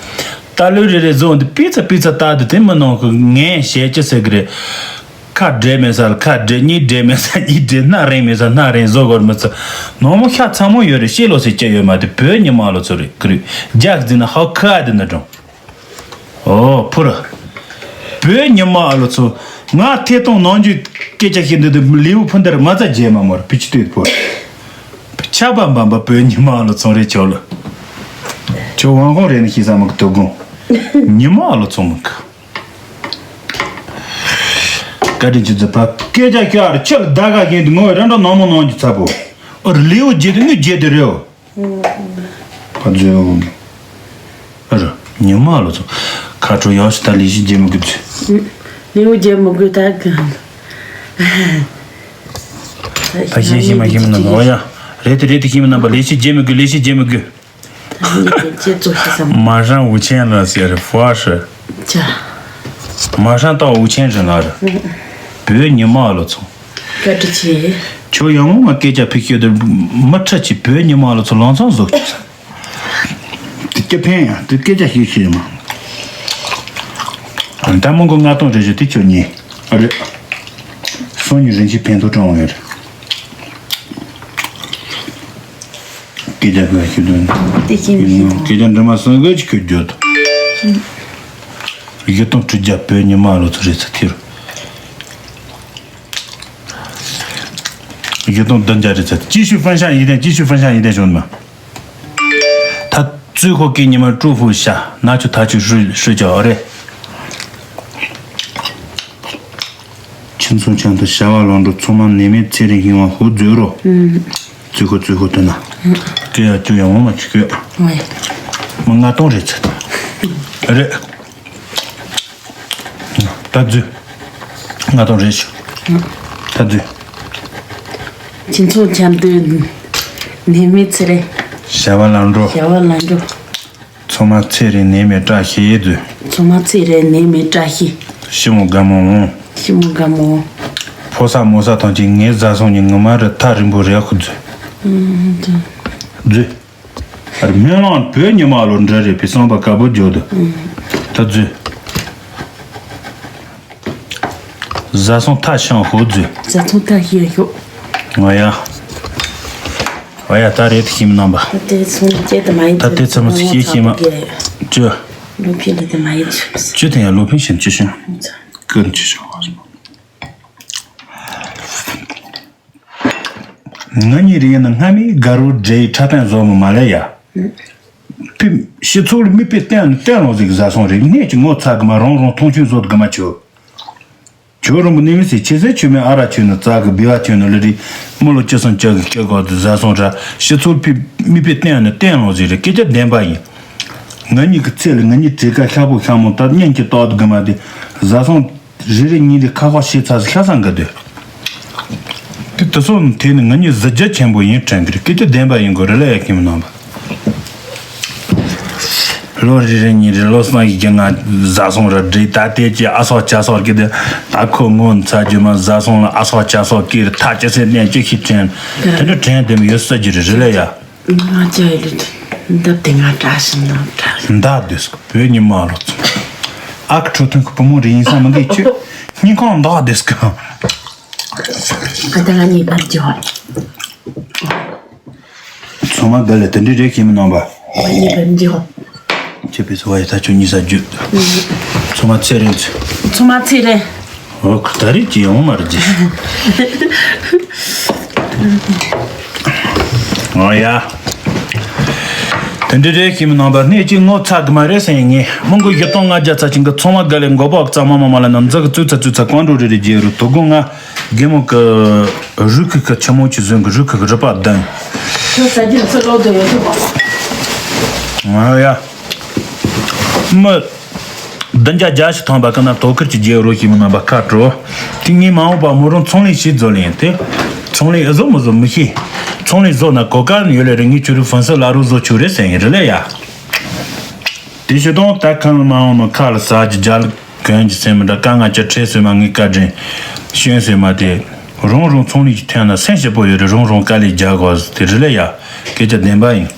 ད་ལོས་རེ་རེ་བཟོ་འདི་པི་ཚ་པི་ཚ་ལྟ་དུ་དེ་མི་ནང་གི་ངན་ཞེ་ཅི་ཟེར་གི་རེད། ཁ་འདྲེ་མེད་ས་ལ་ཁ་འདྲེ། གཉིས་འདྲེ་མེད་ས་གཉིས་འདྲེ། སྣ་རིང་མེད་ས་སྣ་རིང་བཟོ་དགོས་མི་ཚོ། ནོར་མོ་ཤ་ཚ་མོ་ཡོད་རེད། ཤེས་ལོ་སེ་སྐྱེ་ཡོད་མ་དེ་བོད་ཉི་མ་ལོ་ཚོ་རེད་ཀི་རེད། རྒྱག་འཛིན་ན་ཧོ་ཁ་དེ་ན་འགྲོ། ཨོ་ཕུ་ར། བོད་ཉི་མ་ལོ་ཚོ། ང་ཐེ་གཏོང་ནང་རྒྱུ་སྐད་ཆ་ཤེས་འདི་དེ་ལེའུ་ཕུ་འདིར་མ་རྩ་རྗེས་མ་མོར་བི་ཅི་ཏོད་ཕོ། ཆ་པ་འབམ་པ་བོད་ཉི་མ་ལོ་ཚོ་རེད་ཆོ་ལོ། ཆོ་དབང་ཁོང་རེད་ནི་ཤེས་ས་མི་གི་དོ་དགོང་། ཉི་མ་ལོ་ཚོ་མི་གི། བཀའ་དྲིན་ཆེ་ཚེ་ཕ་སྐད་ཆ་ཤོད་ཨ་རེ་ཆེ་ལ་ཟླ་ག་གན་དུ་ངོ་བོ་ར་འདྲ་ནང་མོ་ནང་གི་ཚ་པོ། ཨོ་རེ་ལེའུ་བརྒྱད་དུ་ངུ་བརྒྱད་དུ་རེའོ། ཕ་ཛོའོ་གི། ཨ་རེ་ཉི་མ་ལོ་ཚོ། ཁ་དྲོ་ཡག་ཤི་ད་ལས་ཤི་རྒྱལ་མི་དགོས་ཚུ། ལེའུ་རྒྱལ་མི་དགོས་ད་གི། ཕ་ཤི་ཤི་མ་ཤི་མི་ནང་ཨོ་ཡ། རེད་དེ་རེད་དེ་ཤི་མི་རྣམ་པ་ལས་ཤི་རྒྱལ་མི་དགོས། ལས་ཤི་རྒྱལ་མི་དགོས། ད་ངས་དེ་ཅི་ཙོ་ཤི་སམ། མ་ཧྲང་ཝུ་ཆེན་ལ་ཟེར་ཧྥ་ཧྲི། ཅ། མ་ཧྲང་ཏོག་ཝུ་ཆེན་རེད་ལ་རེད། བོད་ཉི་མ་ལོ་ཚོ། བཀའ་དྲིན་ཆེ། ཁྱོད་ཡང་མོ་ང་སྐད་ཆ་ཕིག་ཤོད་དུ་མི་ཁྲ་ཆི་བོད་ཉི་མ་ལོ་ཚོ་ལང་ཚང་བཟོ་ཁྱོད་ས། དེ་སྐད་ཕན་ཡང་དེ་སྐད་ཆ་ཤིག་ཤིག་མ། ད་མོ་གོ་ང་གཏོང་རེ་ཞུ་དེ་ཁྱོད་ཉེ་ཨ་རེད། སོང་ཉི་རིན་ཆེན་ཕན་ཐོགས་དྲང་བ་ཡོད་རེད། སྐད་ཆ་ག་ཞུ་དོན། དེ་ཅི་མི་ཤེས་དང་། སྐད་ཆ་འདྲི་མ་སོང་གི་ཅི་ཁྱོད་རྒྱུད། ཡིད་གཏོང་ཁྲི་རྒྱ་བོད་ཉི་མ་ལོ་ཚོ་རེད་ཚ་ཐིར། ཡིད་གཏོང་བདུན་བརྒྱ་རེད་ཚ། ཅི་ཞུ་ཧྥན་ཤ་ཡིན་དེ་ཅི་ཞུ་ཧྥན་ཤ་ཡིན་དེ་བྱུང་མ། ད་ཙུའི་ཧོ་ཀི་ཉི་མ་ཀྲུ་ཧྥུ་ཤ་ན་ཆུ་ཐ་ཆུ་ཧྲུ་ཧྲུ་ཅོ་རེད། ཁྱིམ་ཚང་ཆང་དུ་བྱ་བ་ལོངས་འགྲོ་ཚང་མ་ནད་མེད་ཚེ་རིང་ཧིང་བ་ཧུ་མཛོད་རོ། ཙུ་ཁོ་ཙུ་ཁོ་དུ་ན། སྐད་ཡ་ཅུ་ཡང་འོ་མ་ཅི་སྐད། མི་ང་གཏོང་རེད་ཚེ། རེད། ད་རྫུ། ང་དང་རེ་ཞིག་ད་དུས། ཁྱིམ་ཚང་འཆམ་དུས། ནད་མེད་ཚེ་རིང་། བྱ་བ་ལམ་འགྲོ། བྱ་བ་ལམ་འགྲོ། ཚང་མ་ཚེ་རིང་ནད་མེད་བཀྲ་ཤིས་མཛོད། ཚང་མ་ཚེ་རིང་ནད་མེད་བཀྲ་ཤིས། ཞི་མོ་དགའ་མོ་འོང་། ཞི་མོ་དགའ་མོ་འོང་། ཕོ་གསར་མོ་གསར་ཐམས་ཅད་ངའི་བཟའ་ཚང་གཉིས་ངོ་མ་རེད། ཐག་རིང་པོ་རེད་ཁུ་མཛོད། མཛོད། སྨོན་ལམ་བོད་ཉི་མ་ལོ་འདྲ་རེད་པའི་བསམ་པ་དཀར་པོ་འཇོག་ཏུ། ད་མཛོད། བཟའ་ཚང་ཐག་ཤང་ཤོག་མཛོད། བཟའ་ཚང་ཐག་ཤང་ཤོག་ང་ཡ། ཨ་ཡ་ད་རེད་ཤིམ་རྣམ་པ། ད་དེ་ཚོ་སྐྱེ་དུ་མ་ཡིན། ད་དེ་ཚོ་མི་ཚོ་ཤེས་ཤེས་མ། ཅི། ལོ་ཕི་ལ་དེ་མ་ཡིན་ཚུལ། ཅི་དེ་ཡང་ལོ་ཕི་ཞིམ་ཅི་ཞིམ། ཀུན་ཅི་ཞིམ། ང་གཉིས་རེད་ན་སྔ་མའི་དགའ་རོགས་འདྲེའི་ཕྲ་སྟེང་བཟོ་མི་མ་ལས་ཡ། ཕིམ་ཕྱི་ཚུལ་མིག་དཔེ་བསྟན་ནས་བསྟན་ལོང་ཟིག་བཟའ་སོང་རེད། གནས་ཀྱི་ངོ་ཚ་གི་མ་རང་རང་མཐོང་ཆུང་བཟོ་གི་མ་ཆོག་ཁྱོད་རང་གི་ནི་མི་སྲིད་ཆེ་སེ་ཆུ་མེད་ཨ་ར་ཆུ་ནི་རྩ་གི་བི་བ་ཆུ་ནི་ལི་རི་མི་ལོ་ཅི་སོང་ཅག་གི་སྐྱེ་གོ་དུ་བཟའ་སོང་ར། ཕྱི་ཚུལ་ཕིམ་མིག་དཔེ་བསྟན་ནས་བསྟན་ལོང་ཟིག་རེད། སྐད་ཆ་བདེན་པ་ཡིན། ང་གཉིས་ཀྱི་ཚེ་ལ་ང་གཉིས་བྲེལ་དཀའ་ཤ་པོ་ཤ་མོ་ད་གཉེན་གྱི་ཏོག་དུ་གི་མ་དེ་བཟའ་སོང་། རེ་རེ་གཉིས་རེ་ཁ་ཁ་ཤེས་ཚ་ཤ་སང་གི་དུས། དེ་དུ་སོང་དེ་ནི་ང་གཉིས་གཟི་བརྗིད་ཆེན་པོ་ཡིན་དྲན་གི་རེད། སྐད་ཆ་བདེན་པ་ཡིན་དགོས་རེད་ལ་ཡ་ཁྱིམ་ནང་པ། ལོ་རེ་རེ་གཉིས་རེ་ལོ་སང་ཡི་གི་ང་བཟའ་སོང་ར་འདྲེ་ད་དེ་ཀྱི་ཨ་སོག་ཅ་སོག་གི་དེ་ད་ཁོ་ངོ་ཚ་རྒྱུ་མ་བཟའ་སོང་ལ་ཨ་སོག་ཅ་སོག་གི་ཐག་ཅི་སེ་གནས་ཅི་ཤི་དྲན་དེ་འདྲ་དྲན་དེ་མི་ཡོད་ས་ཀྱི་རེད་རེད་ལ་ཡ། ང་ཅག་ཡི་ལུས་འདབ་དེ་ང་བཀྲ་ཤིས་ནང་བཀྲ་ཤིས། མདའ་བདུས་སུ་བོད་ཉི་མ་ལོ་ཚོ། ཨ་ཁུ་ཁྲོ་ཐུང་གི་བུ་མོ་རེ་ཡིན་ས་མི་འདུག་ཁྱོད་སྙིང་ཁོང་མདའ་བདུས་སུ་གང་། ཨ་ད་ང་གཉིས་པར་འཇོག་ཚང་མ་དགའ་ལས་དེ་འདྲའི་རེད་ཁྱིམ་ནང་པ། ང་གཉིས་པར་འཇོག་ཁྱེད་པའི་སོ་བ་ཡི་ད་ཁྱོད་གཉིས་ས་རྒྱུ། ཚང་མ་ཚེ་རིང་ཚེ། ཚང་མ་ཚེ་རིང་། འོ་ཁུ་ད་རེས་ཀྱི་ཡོང་མ་རེད། འོ་ཡ། དེ་འདྲ་རེད་ཤིམ་ནང་པ་གནས་ཀྱི་ངོ་ཚ་གི་མ་རེད་སེང་ངེ་མོ་མགོ་བཞི་སྟོང་ལྔ་བརྒྱ་ཚ་ཅིང་གི་ཚང་མ་དགའ་ལས་མགོ་པོ་གཙང་མ་མ་མ་ལ་ན་འཛག་གི་ཙུ་ཚ་ཙུ་ཚ་ཀོང་འགྲོ་རེ་རེ་རྒྱལ་རུ་དོ་དགོང་ང་རྒན་མོ་གི་རུ་ཁུ་ཁུ་ཆི་མོ་ཆི་བཟོན་གི་རུ་ཁུ་གི་རུ་པ་ལྡན། ཁྱོད་ས་རྒྱུ་ཚུ་ལོག་དུ་ཡོད་དུ་བ། འོ་ཡ། མི། བདུན་བརྒྱ་བརྒྱད་ཅུ་ཐམ་པ་ཀ་ན་དོ་ཁུར་གྱི་རྒྱལ་རོ་ཞིག་མི་རྣམ་པ་ཁ་དྲོ། དེ་ངའི་མ་འོངས་པ་མོ་རང་ཚོང་ལས་ཤིག་བཟོ་ལེན་ཏེ། ཚོང་ལས་ཨེ་བཟོ་མི་བཟོ་མི་ཤེས། ཚོང་ལས་བཟོ་ན་གོ་སྐལ་ཡོད་ལེ་རེ་ངའི་ཆུ་རུ་ཧྥོན་སི་ལ་རུ་བཟོ་ཆུ་རེ་ཟེར་ཡིན་རེ་ལེ་ཡ། དེ་ཞུ་དང་ད་ཁང་མ་འོངས་ནོ་ཁ་ལ་ཟ་གི་རྒྱ་ལ་གོན་གྱི་སེམས་མི་འདྲ་ཀ་ང་ཅི་ཁྲེལ་སེ་མ་ངའི་བཀའ་དྲིན་ཤོན་སེ་མ་དེ། རང་རང་ཚོང་ལས་ཀྱི་ཐོན་ན་སེམས་ཞིབ་པོ་ཡོད་རེ་རང་རང་དཀའ་ལས་རྒྱག་དགོས་དེ་རེ་ལེ་ཡ། སྐད་ཆ་བདེན་པ་ཡིན།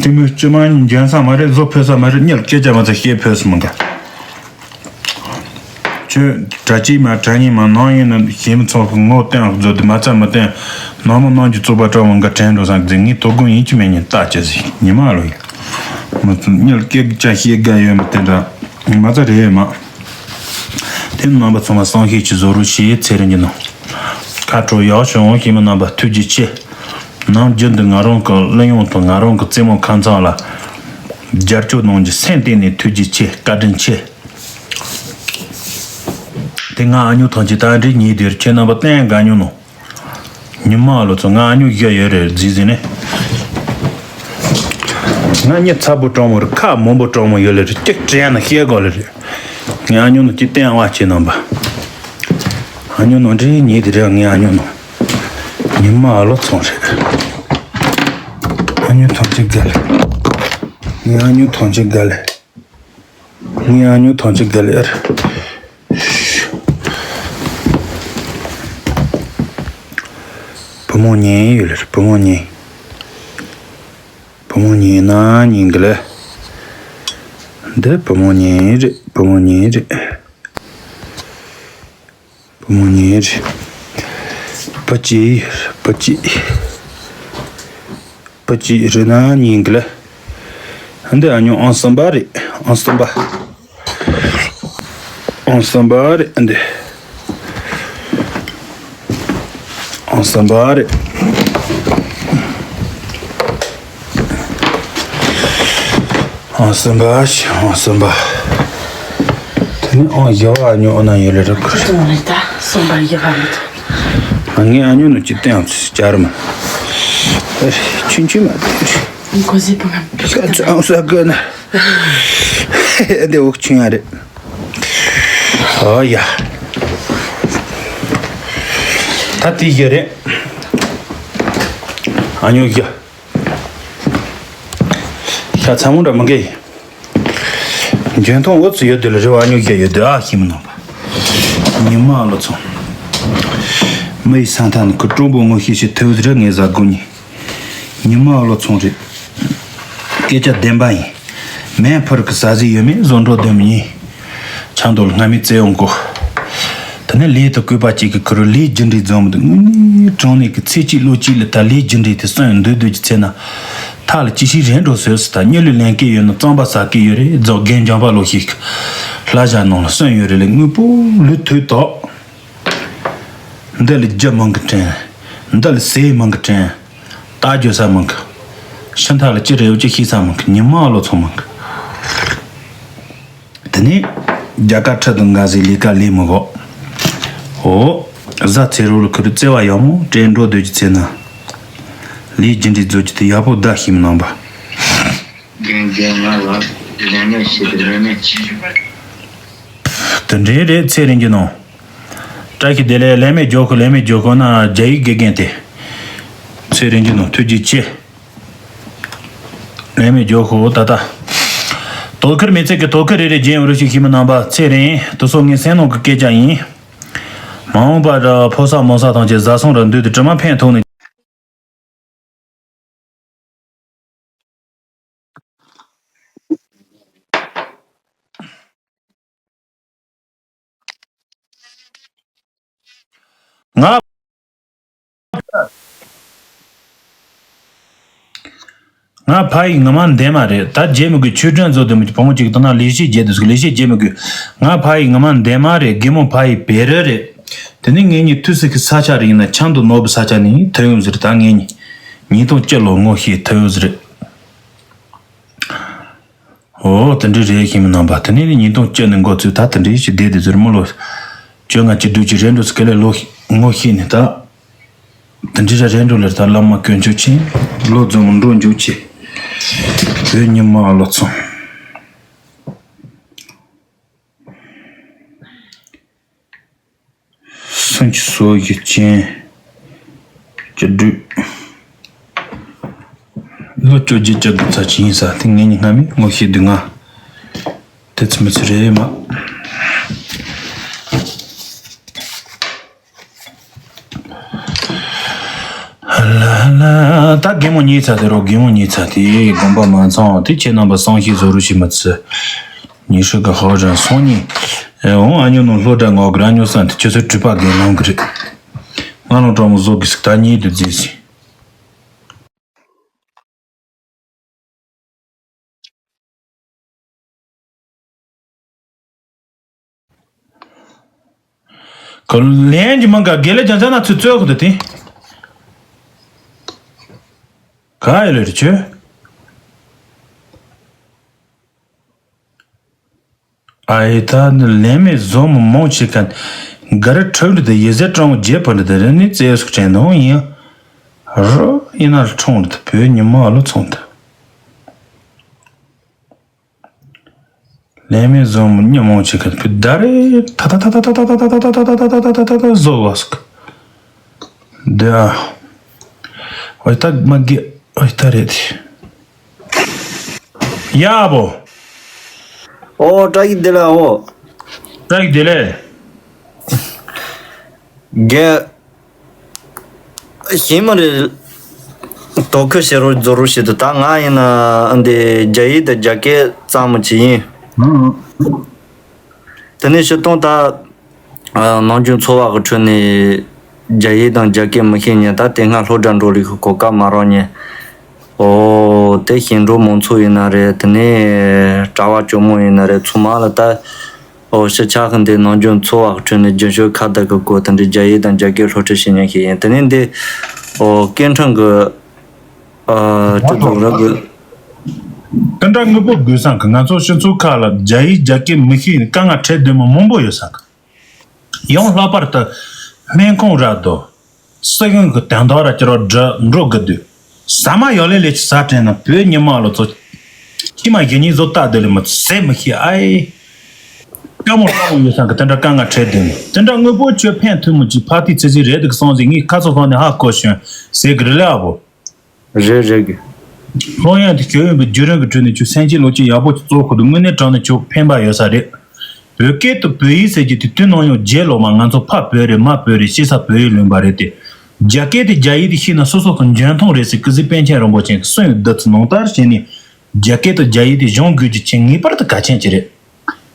དེ་མོ་སྤྱི་མ་འཇོན་ས་མ་རེད་བཟོ་ཕོད་ས་མ་རེད་གཉེར་སྐད་ཆ་མ་ཚ་བཤད་ཕོད་ས་མ་འགའ། ཁྱོད་གྲྭ་སྐྱེས་མ་གྲྭ་ཉིན་མ་ནང་ཡིན་ན་ཞེ་མི་ཚོགས་ཀྱི་ངོ་བསྟན་བཟོ་དུ་མ་ཚ་མི་བསྟན་ནང་མི་ནང་གི་བཙོག་པ་སྤྲང་བོ་འགའ་དྲན་འགྲོ་སང་གི་ངའི་དོ་དགོང་ཡིན་གྱི་མེད་ཉིན་ལྟ་ཅི་ཟིག་ཉི་མ་ལོ་ཡིན། མི་ཚོ་གཉེར་སྐད་ཆ་བཤད་དགའ་ཡོད་མི་དེ་འདྲ་མ་ཚ་རེད་མ། དེ་རྣམ་པ་ཚང་མ་བསམ་ཤེས་ཀྱི་བཟོ་རུ་ཞེས་ཚེ་རིང་གི་ནང་། ཁ་དྲོ་ཡག་བྱུང་ཞེས་མི་རྣམ་པ་ཐུགས་རྗེ་ཆེ། ནམ་རྒྱུན་དུ་ང་རང་གི་གླུ་དབྱངས་དང་ང་རང་གི་རྩེད་མོ་ཁ་མཚམས་ལ་རྒྱབ་སྐྱོར་གནང་རྒྱུ་སེམས་གཏིང་ནས་ཐུགས་རྗེ་ཆེ་བཀའ་དྲིན་ཆེ། དེ་ང་ཨ་ཉོ་ཐང་ཆེ་ད་འདྲི་ཉིད་དེར་ཁྱེད་རྣམ་པ་བསྟན་དགའ་ཉོ་ནོ། ཉི་མ་ལོ་ཚོ་ང་ཨ་ཉོ་བཞི་ཡོད་རེད་རྫི་ཟིན་ནས། ང་གཉིས་ཚ་པོ་གྲོགས་མོ་རེད་ཁ་མང་པོ་གྲོགས་མོ་ཡོད་ལེ་རེད་གཅིག་དྲན་ན་ཤེས་དགོས་ལེ་རེད། ངས་ཨ་ཉོ་ནོ་གཅིག་བསྟན་བ་ཆེ་རྣམ་པ། ཨ་ཉོ་ནོ་འདྲི་ཉིད་དེ་རེད་ངས་ཨ་ཉོ་ནོ། ཉི་མ་ཨ་ལོ་ཚོང་རེད། ཨ་ཉོ་ཐོང་ཅིག་དགའ་ལེ། ངས་ཨ་ཉོ་ཐོང་ཅིག་དགའ་ལེ། ངས་ཨ་ཉོ་ཐོང་ཅིག་དགའ་ལེ་ཨ་རེད། བུ་མོ་གཉིས་ཡོད་ལེ་རེད་བུ་མོ་གཉིས། བུ་མོ་གཉིས་ན་གཉིས་དགའ་ལེ། འདི་བུ་མོ་གཉིས་རེད་བུ་མོ་གཉིས་རེད། བུ་མོ་གཉིས་རེད། བུ་གཅིག་བུ་གཅིག་བུ་གཅིག་རེད་ན་གཉིས་འདི་ལ། འདི་ཨ་ཉོ་ཨང་གསུམ་པ་རེད་ཨང་གསུམ་པ། ཨང་གསུམ་པ་རེད་འདི། ཨང་གསུམ་པ་རེད། ཨང་གསུམ་པ་ཞིག་ཨང་གསུམ་པ། དེ་ནི་ཨང་བཞི་བ་ཉོ་ཨ་ན་ཡོད་ལེ་རེད་ཁུར། ཁྱོད་ལ་ད་གསུམ་པ་བཞི་བ་མི་འདུག་ངས་ཨ་ཉོ་ནུ་ཅི་སྟེང་ཅར་མ། ཆུན་ཆུན་མ་དེ། ཁོ་ཟི་པ་ང་བི་ཀ་ཚོད་ཨང་ས་གོ་ན། དེ་འོག་ཆུན་ཡ་རེད། ཨོ་ཡ། ད་དེ་ཡ་རེད། ཨ་ཉོ་ཡ། ཤ་ཚ་མོ་འདྲ་མི་འགའ་ཡིན། འཇོན་ཐང་འུ་ཚོ་ཡོད་དུས་ལ་རེ་བ་ཨ་ཉོ་ཡ་ཡོད་དུས་ཨ་ཤི་མི་ནང་པ། ཉི་མ་ཨ་ལོ་ཚོང་། མི་ཡི་ས་མཐའ་ནི་ཁུ་སྤྲང་པོ་ངོ་ཤེས་ཤིག་ཐེའུ་ཟི་ར་ངའི་བཟའ་དགོ་ཉི། ཉི་མ་ཨ་ལོ་ཚོང་རེད། སྐད་ཆ་བདེན་པ་ཡིན། མེན་ཕུར་གི་ས་ཟི་ཡོད་མེད་བཟོ་འགྲོ་དོན་མི་ཡིན། ཆང་དོ་ལ་སྔ་མི་བཙལ་ཡོང་གོ། དེ་ནས་ལས་དུ་བཀོད་པ་གཅིག་གི་ཁུ་རུ་ལས་རྒྱུ་འབྲས་འཛོམས་འདུག་དངོས་གནས་གྲོང་ནས་ཀྱི་ཚེ་གཅིག་ལོ་གཅིག་ལ་ད་ལས་རྒྱུ་འབྲས་དེ་སོན་འདུག་འདུག་གི་ཚེ་ན། ཐག་ལ་ཅི་ཞིག་རན་འགྲོ་ཟེར་སི་ད་གཉིད་ལུས་ལེན་གི་ཡོད་ན་གཙང་པ་ཟ་གི་ཡོད་རེད་རྫོགས་རྒན་འཇམ་པ་ལོ་ཞིག་ལྷ་བཞག་ནང་ལ་སོན་ཡོད་རེད་ལས་དངོས་པོ་ལུས་ཐུག་དོག་འདི་ལ་རྒྱུ་མང་གི་དྲན། འདི་ལ་ཟས་མང་གི་དྲན། རྟ་རྒྱུ་ས་མང་གི་ཕྱི་མཐའ་ལ་ཅི་རེད་ཡོད་ཅི་ཤེས་ས་མང་གི་ཉི་མ་ལོ་ཚོ་མང་གི་དེ་ནས་རྒྱ་གར་ཁྲི་དང་འགའ་ཟིག་ལས་ཀ་ལས་མི་གོ། འོ། གཟའ་ཚེ་རོགས་ལ་ཁུ་རུ་བརྩེ་བ་ཡག་མོ་སྤྲད་འགྲོ་སྡོད་ཀྱི་ཚེ་ན། ལས་རྒྱུ་འབྲས་རྫོགས་ཀྱི་དེ་ཡག་པོ་བརྡ་ཤེས་མི་གནང་པ། རྒན་རྒན་ང་ལ་ལས་མེད་ཞིག་ཏུ་ལས་མེད་ཅི་ཞིག་པ། དེ་འདྲའི་རེད་ཚེ་རིང་གི་ནང་། བཀྲ་ཤིས་བདེ་ལེགས་ལས་མེད་མགྱོགས་ཁོ་ལས་མེད་མགྱོགས་ཁོ་ན་རྒྱ་ཡིག་དགེ་རྒན་དེ། ཚེ་རིང་གི་ནང་ཐུགས་རྗེ་ཆེ། ལས་མེད་མགྱོགས་ཤོག་ད་ལྟ། དོ་ཁུར་མི་ཚེ་གི་དོ་ཁུར་རེ་རེ་རྒྱན་འུ་རུ་ཞིག་ཤི་མི་རྣམ་པ་ཚེ་རིང་དུ་སོ་ངའི་སེམས་ནང་གི་སྐད་ཆ་ཡིན། མ་འོངས་པ་ར་ཕོ་ས་མོ་ས་དང་བཅས་བཟའ་སོང་ར་འདུས་དུ་དྲི་མ་ཕན་ཐོགས་ནས། ང་ང་ཕ་ཡི་ངི་མ་འདན་མ་རེད། ད་རྗེ་མི་དགོས་ཆོས་སྒྲོན་བཟོ་དེ་མི་བུ་མོ་གཅིག་དང་ན་ལས་བྱེད་རྒྱལ་དུ་ལས་བྱེད་རྒྱལ་མི་དགོས། ང་ཕ་ཡི་ངི་མ་འདན་མ་རེད། རྒན་མོ་ཕ་ཡི་བེ་རི་རེད། དེ་ནི་ངེད་གཉིས་ཐུག་སྲིད་ཀྱི་ས་ཆ་རེད། ཡིན་ན་ཆང་དུ་ནོར་བུ་ས་ཆ་ནི་ཐོན་ཡོང་ཟེར། ད་ངེད་གཉིས་ཉིས་སྟོང་བཅུ་ལོ་ངོ་ཤེས་ཐོན་ཡོང་ཟེར། ཨོ་དེ་འདྲའི་རེད་ཤེས་མི་རྣམ་པ་དེ་ནས་ཉིས་སྟོང་བཅུ་ནས་འགོ་ཚུགས་ད་དེ་འདྲའི་ཞིག་བསྡད་དེ་ཟེར་མི་ལོ། བཅོ་ལྔ་བཅུ་དྲུག་ཅུ་རེ་འགྲོ་སི་ཀ་ལེ་ལོ་ངོ་ཤེས་ནས་ད། དེ་འདྲའི་རེ་འགྲོ་ལེར་ད་བླ་མ་དཀོན་མཆོག་མཁྱེན། ལོ་རྫོང་མི་འགྲོ་འཇུག་ཆེ། བོད་ཉི་མ་ལོ་ཚོང་། སུམ་ཅུ་སོ་བཞི་ཅན། བཅུ་དྲུག་ལོ་བཅོ་བརྒྱད་བཅུ་དགུ་ཚར་ཅི་ཡིན་ས་དེ་ངེད་གཉིས་སྔ་མོ་ངོ་ཤེས་དུས་ང་། དེ་ཚོ་མི་ཚེ་རེད་མ། ལ་ལ་ད་རྒན་མོ་ཉིད་ཚ་དེ་རོ་རྒན་མོ་ཉིད་ཚ་དེ་དགོངས་པ་མ་ཚང་དེ་ཁྱེད་རྣམ་པ་སང་ཤེས་བཟོ་རུ་ཞིག་མི་ཚེ། ཉི་ཧྲི་གི་ཧོ་རན་སོང་ཉིན། འོང་ཨ་ཉོ་ནོ་ལྷོ་དྲ་ངོ་གི་ར་ཉོ་སན་དེ་ཁྱོད་ཚོའི་གྲུ་པ་རྒན་ལང་གི་རེད། ང་ལོ་གྲོགས་མོ་བཟོ་གི་སི་ད་ཉིད་དུ་རྫིས་སི། ཁོ་ལན་གྱི་མང་ག་དགེ་ལེགས་ཀྱང་ཚ་ན་ཚུ་རྩོད་ཁོ་ཐུ་ཏི། ག་ཡི་ལེ་རི་ཆོས། ཨ་ཡི་ད་ནི་ལན་མེད་བཟོ་མོ་མོང་ཆེ་ཁན། ག་རི་ཁྲོད་འདི་དེ་ཡི་ཟེར་གྲང་བོ་རྗེ་བོ་འདི་དེ་རི་ནི་རྩེ་སུག་ཅན་དང་ཡིན། རུ་ཡིན་ན་ལ་ཁྲོང་འདི་དེ་བོད་ཉི་མ་ལོ་ཚོང་དུ། ལན་མེད་བཟོ་མོ་ཉི་མོང་ཆེ་ཁན་བོད་ད་རེ་ཐ་ཐ་བཟོ་བ་སུག། འདི་ཨ། ཨོ་ད་མ་གི་ཨོ་ད་རེད། ཡ་བོ། ཨོ་བཀྲ་ཤིས་བདེ་ལེགས་ཨོ། བཀྲ་ཤིས་བདེ་ལེགས། རྒན། ཤེས་མ་རེད། དོ་ཁུ་ཤེ་རོ་རྫོ་རོ་ཤེ་དུ་ད་ང་ཡིན་ན་འདི་རྒྱ་ཡིག་དང་རྒྱ་སྐད་གཙང་མ་ཅིག་ཡིན། དེ་ནས་ཤི་སྟོང་ད། ནམ་རྒྱུན་འཚོ་བ་གི་ཁྲོད་ནས་རྒྱ་ཡིག་དང་རྒྱ་སྐད་མི་ཤེས་ཉན་ད་དེ་སྔ་སློབ་གྲྭ་འགྲོ་ལི་གི་གོ་སྐབས་མ་རག་ཉན། ཨོ་དེ་ཞིང་འབྲོག་མང་ཚོགས་ཡིན་ན་རེད། དེ་ནས་གྲྭ་བ་ཇོ་མོ་ཡིན་ན་རེད། ཚང་མ་ལ་ད་ཨོ་ཕྱི་ཆ་གི་འདི་ནམ་རྒྱུན་འཚོ་བ་གི་ཁྲོད་ནས་རྒྱུན་སྤྱོད་ཁ་བརྡ་གི་སྐོར་དེ་འདྲའི་རྒྱ་ཡིག་དང་རྒྱ་སྐད་སློབ་ཁྲིད་བྱེད་ཉན་ཞིག་ཡིན། དེ་ནས་འདི་ཨོ་སྐད་འཕྲིན་གི་ཨ་ཅི་ཙུག་ར་གི། དེ་འདྲ་དངོས་པོ་དགོས་སམ་གི། ང་ཚོ་སྤྱི་ཚོགས་ཁག་ལ་རྒྱ་ཡིག་རྒྱ་སྐད་མི་ཤེས་ནས་དཀའ་ངལ་འཕྲད་བསྡད་མི་མང་པོ་ཡོད་སམ་གི། ཡང་ལྷག་པར་དུ་སྨན་ཁང་ར་དང་སྲིད་དབང་གི་དོན་དག་ར་ཅི་ར་འགྲོ་འགྲོ་གི་འདུག་ཟ་མ་ཡོད་ལེ་ལེ་ཅི་ཟ་དྲན་ན་བོད་ཉི་མ་ལོ་ཚོ་ཁྱི་མ་གཞི་ཉིན་བཟོ་ལྟ་སྡོད་ལེ་མི་ཟེ་མི་ཤེས་ཨའི། སྐྱ་མོ་སྐྱ་མོ་ཡོད་ས་གི་དེ་འདྲ་དཀའ་ངལ་འཕྲད་དོན་དེ་འདྲ་དངོས་པོ་ཁྱོད་ཕན་ཐོགས་མི་གཅིག་ཕ་ཏི་ཚེ་ཚེ་རེད་འདུག་སོང་ཟིག་ངས་ཁ་སོ་སོང་ནས་ཧ་གོ་བྱུང་ཟེར་གི་རེད་ལ་ཨ་བོ། རེད་རེད་གི། སློབ་ཡོན་དེ་ཁྱོད་ཡོན་པའི་བརྒྱུད་རིམ་གི་ཁྲོད་ནས་ཁྱོད་སེམས་ཅན་བློ་སྐྱེད་ཡག་པོ་ཅིག་གཙོ་ཁུ་འདུག་དངོས་གནས་དྲང་ནས་ཁྱོད་ཕན་པ་ཡོད་ས་རེད། བོད་སྐད་དུ་བོད་ཡིག་ཟེར་གྱི་དེ་དུས་ནམ་ཡང་བརྗེད་ལོག་མ་ང་ཚོ་ཕ་བོད་རེད་མ་བོད་རེད་ཤེས་ས་བོད་ཡིག་ལོན་པ་རེད་དེ། རྒྱ་སྐད་དེ་རྒྱ་ཡིག་དེ་ཤེས་ན་སོ་སོ་གི་འཇོན་ཐང་རེད་ཟེར་ཀི་ཟི་པཎ་ཆེན་རིན་པོ་ཆེ་གི་གསུང་ཡོད་བདུད་རྩི་ནང་ལྟར་བྱས་ནས། རྒྱ་སྐད་དང་རྒྱ་ཡིག་དེ་སྦྱོང་དགོས་རྒྱུ་ཆེས་ངེས་པར་དུ་གལ་ཆེན་ཅིག་རེད།